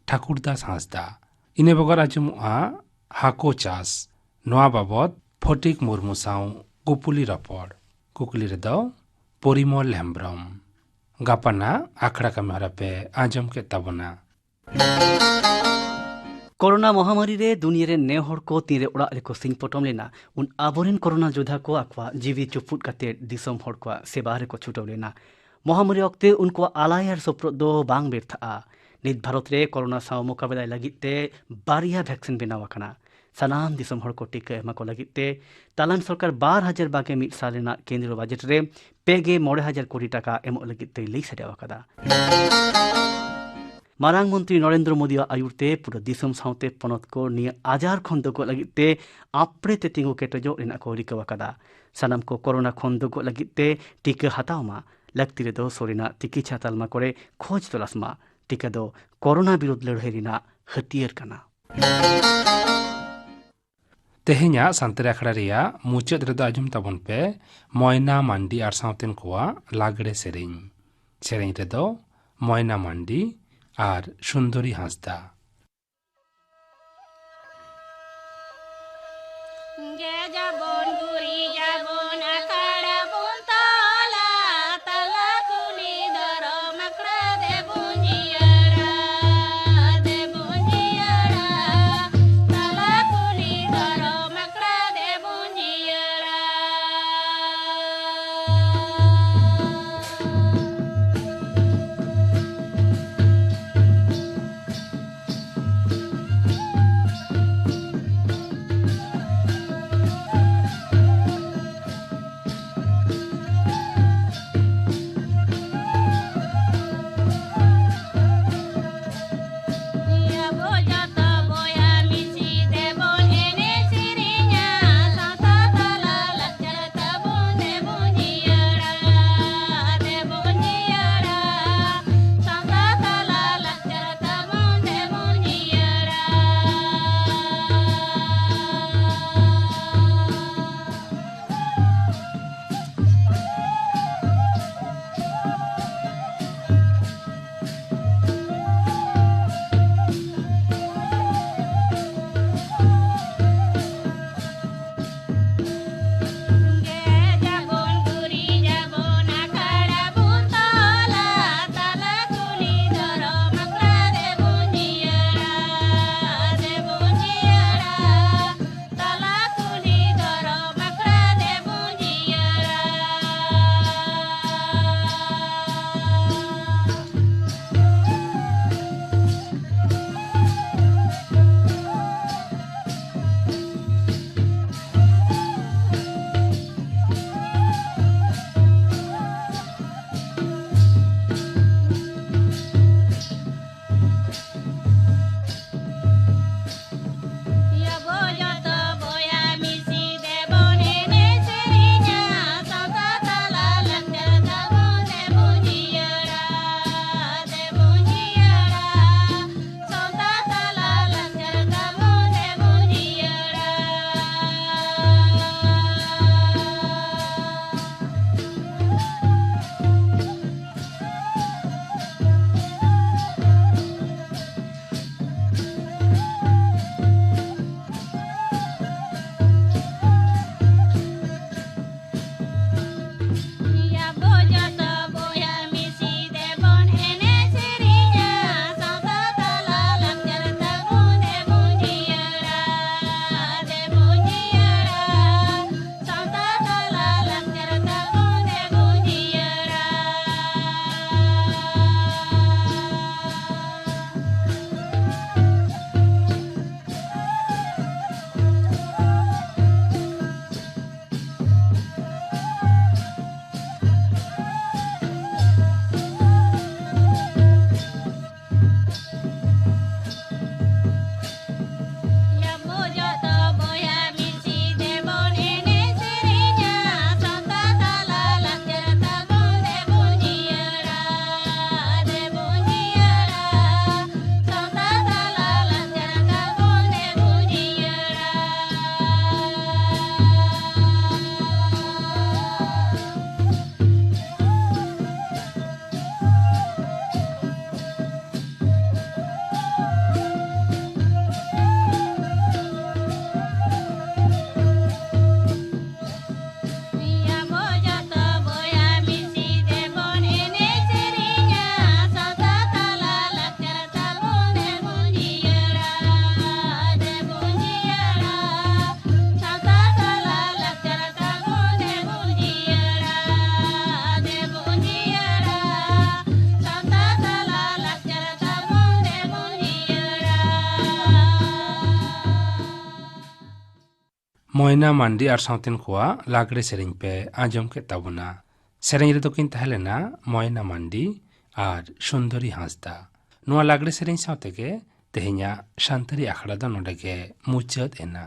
ᱴᱷᱟᱠᱩᱨ ᱫᱟᱥ ᱦᱟᱸᱥᱫᱟ᱾ ᱤᱱᱟᱹ ᱵᱮᱜᱚᱨ ᱟᱸᱡᱚᱢᱚᱜᱼᱟ ᱦᱟᱹᱠᱩ ᱪᱟᱥ, ᱱᱚᱣᱟ ᱵᱟᱵᱚᱫ ᱯᱷᱚᱴᱤᱠ ᱢᱩᱨᱢᱩ ᱥᱟᱶ ᱠᱩᱯᱩᱞᱤ ᱨᱚᱯᱚᱲ᱾ ᱠᱩᱠᱞᱤ ᱨᱮᱫᱚ ᱯᱚᱨᱤᱢᱚᱞ ᱦᱮᱢᱵᱽᱨᱚᱢ᱾ ᱜᱟᱯᱟᱱᱟᱜ ᱟᱠᱷᱲᱟ ᱠᱟᱹᱢᱤ ᱦᱚᱨᱟ ᱯᱮ ᱟᱸᱡᱚᱢ ᱠᱮᱫ ᱛᱟᱵᱚᱱᱟ᱾ ᱠᱳᱨᱳᱱᱟ ᱢᱚᱦᱟᱢᱟᱨᱤ ᱨᱮ ᱫᱩᱱᱤᱭᱟᱹ ᱨᱮᱱ ᱱᱮ ᱦᱚᱲ ᱠᱚ ᱛᱤᱱᱨᱮ ᱚᱲᱟᱜ ᱨᱮᱠᱚ ᱥᱤᱧ ᱯᱚᱴᱚᱢ ᱞᱮᱱᱟ, ᱩᱱ ᱟᱵᱚᱨᱮᱱ ᱠᱳᱨᱳᱱᱟ ᱡᱳᱫᱷᱟ ᱠᱚ ᱟᱠᱚᱣᱟᱜ ᱡᱤᱣᱤ ᱪᱩᱯᱩᱫ ᱠᱟᱛᱮ ᱫᱤᱥᱚᱢ ᱦᱚᱲ ᱠᱚᱣᱟᱜ ᱥᱮᱵᱟ ᱨᱮᱠᱚ ᱪᱷᱩᱴᱟᱹᱣ ᱞᱮᱱᱟ᱾ ᱢᱚᱦᱟᱢᱟᱨᱤ ᱚᱠᱛᱮ ᱩᱱᱠᱩᱣᱟᱜ ᱟᱞᱟᱭ ᱟᱨ ᱥᱚᱯᱨᱚᱫ ᱫᱚ ᱵᱟᱝ ᱵᱮᱨᱛᱷᱟᱜᱼᱟ᱾ ᱱᱤᱛ ᱵᱷᱟᱨᱚᱛ ᱨᱮ ᱠᱳᱨᱳᱱᱟ ᱥᱟᱶ ᱢᱚᱠᱟᱵᱮᱞᱟᱭ ᱞᱟᱹᱜᱤᱫ ᱛᱮ ᱵᱟᱨᱭᱟ ᱵᱷᱮᱠᱥᱤᱱ ᱵᱮᱱᱟᱣ ᱟᱠᱟᱱᱟ᱾ ᱥᱟᱱᱟᱢ ᱫᱤᱥᱚᱢ ᱦᱚᱲ ᱠᱚ ᱴᱤᱠᱟᱹ ᱮᱢᱟ ᱠᱚ ᱞᱟᱹᱜᱤᱫ ᱛᱮ ᱛᱟᱞᱟᱱ ᱥᱚᱨᱠᱟᱨ ᱵᱟᱨ ᱦᱟᱡᱟᱨ ᱵᱟᱜᱮ ᱢᱤᱫ ᱥᱟᱞ ᱨᱮᱱᱟᱜ ᱠᱮᱱᱫᱨᱚ ᱵᱟᱡᱮᱴ ᱨᱮ ᱯᱮ ᱜᱮ ᱢᱚᱬᱮ ᱦᱟᱡᱟᱨ ᱠᱳᱴᱤ ᱴᱟᱠᱟ ᱮᱢᱚᱜ ᱞᱟᱹᱜᱤᱫ ᱛᱮᱭ ᱞᱟᱹᱭ ᱥᱟᱰᱮ ᱟᱠᱟᱫᱟ᱾ ᱢᱟᱨᱟᱝ ᱢᱚᱱᱛᱨᱤ ᱱᱚᱨᱮᱱᱫᱨᱚ ᱢᱳᱫᱤᱭᱟᱜ ᱟᱹᱭᱩᱨ ᱛᱮ ᱯᱩᱨᱟᱹ ᱫᱤᱥᱚᱢ ᱥᱟᱶᱛᱮ ᱯᱚᱱᱚᱛ ᱠᱚ ᱱᱤᱭᱟᱹ ᱟᱡᱟᱨ ᱠᱷᱚᱱ ᱫᱚᱜᱚᱜ ᱞᱟᱹᱜᱤᱫ ᱛᱮ ᱟᱯᱲᱮ ᱛᱮ ᱛᱤᱸᱜᱩ ᱠᱮᱴᱮᱡᱚᱜ ᱨᱮᱱᱟᱜ ᱠᱚ ᱨᱤᱠᱟᱹ ᱟᱠᱟᱫᱟ᱾ ᱥᱟᱱᱟᱢ ᱠᱚ ᱠᱳᱨᱳᱱᱟ ᱠᱷᱚᱱ ᱫᱚᱜᱚᱜ ᱞᱟᱹᱜᱤᱫ ᱛᱮ ᱴᱤᱠᱟᱹ ᱦᱟᱛᱟᱣ ᱢᱟ, ᱞᱟᱹᱠᱛᱤ ᱨᱮᱫᱚ ᱥᱩᱨ ᱨᱮᱱᱟᱜ ᱛᱤᱠᱤᱪᱷᱟ ᱛᱟᱞᱢᱟ ᱠᱚᱨᱮ ᱠᱷᱚᱡᱽ ᱛᱚᱞᱟᱥ ᱢᱟ᱾ ᱴᱤᱠᱟᱹ ᱫᱚ ᱠᱳᱨᱳᱱᱟ ᱵᱤᱨᱩᱫᱷ ᱞᱟᱹᱲᱦᱟᱹᱭ ᱨᱮᱱᱟᱜ ᱦᱟᱹᱛᱭᱟᱹᱨ ᱠᱟᱱᱟ᱾ ᱛᱮᱦᱮᱧᱟᱜ ᱥᱟᱱᱛᱟᱲᱤ ᱟᱠᱷᱲᱟ ᱨᱮᱭᱟᱜ ᱢᱩᱪᱟᱹᱫ ᱨᱮᱫᱚ ᱟᱸᱡᱚᱢ ᱛᱟᱵᱚᱱ ᱯᱮ ᱢᱚᱭᱱᱟ ᱢᱟᱱᱰᱤ ᱟᱨ ᱥᱟᱶᱛᱮᱱ ᱠᱚᱣᱟᱜ ᱞᱟᱜᱽᱲᱮ ᱥᱮᱨᱮᱧ᱾ ᱥᱮᱨᱮᱧ ᱨᱮᱫᱚ ᱢᱚᱭᱱᱟ ᱢᱟᱱᱰᱤ ᱟᱨ ᱥᱩᱱᱫᱚᱨᱤ ᱦᱟᱸᱥᱫᱟ᱾ ᱜᱮᱡᱟᱵᱚᱱ ᱜᱩᱨᱤᱡᱟᱵᱚᱱ ᱟᱠᱷᱟᱲᱟ ᱵᱚᱱ ᱛᱚᱞᱟ, ᱛᱟᱞᱟ ᱠᱩᱞᱦᱤ ᱫᱷᱚᱨᱚᱢ ᱟᱠᱷᱲᱟ ᱫᱮᱵᱚᱱ ᱡᱤᱭᱟᱹᱲᱟ, ᱫᱮᱵᱚᱱ ᱡᱤᱭᱟᱹᱲᱟ, ᱛᱟᱞᱟ ᱠᱩᱞᱦᱤ ᱫᱷᱚᱨᱚᱢ ᱟᱠᱷᱲᱟ ᱫᱮᱵᱚᱱ ᱡᱤᱭᱟᱹᱲᱟ᱾ ᱢᱚᱭᱱᱟ ᱢᱟᱱᱰᱤ ᱟᱨ ᱥᱟᱶᱛᱮᱱ ᱠᱚᱣᱟᱜ ᱞᱟᱜᱽᱲᱮ ᱥᱮᱨᱮᱧ ᱯᱮ ᱟᱸᱡᱚᱢ ᱠᱮᱫ ᱛᱟᱵᱚᱱᱟ᱾ ᱥᱮᱨᱮᱧ ᱨᱮᱫᱚ ᱠᱤᱱ ᱛᱟᱦᱮᱸ ᱞᱮᱱᱟ ᱢᱚᱭᱱᱟ ᱢᱟᱱᱰᱤ ᱟᱨ ᱥᱩᱱᱫᱚᱨᱤ ᱦᱟᱸᱥᱫᱟ᱾ ᱱᱚᱣᱟ ᱞᱟᱜᱽᱲᱮ ᱥᱮᱨᱮᱧ ᱥᱟᱶ ᱛᱮᱜᱮ ᱛᱮᱦᱮᱧᱟᱜ ᱥᱟᱱᱛᱟᱲᱤ ᱟᱠᱷᱲᱟ ᱫᱚ ᱱᱚᱰᱮ ᱜᱮ ᱢᱩᱪᱟᱹᱫ ᱮᱱᱟ᱾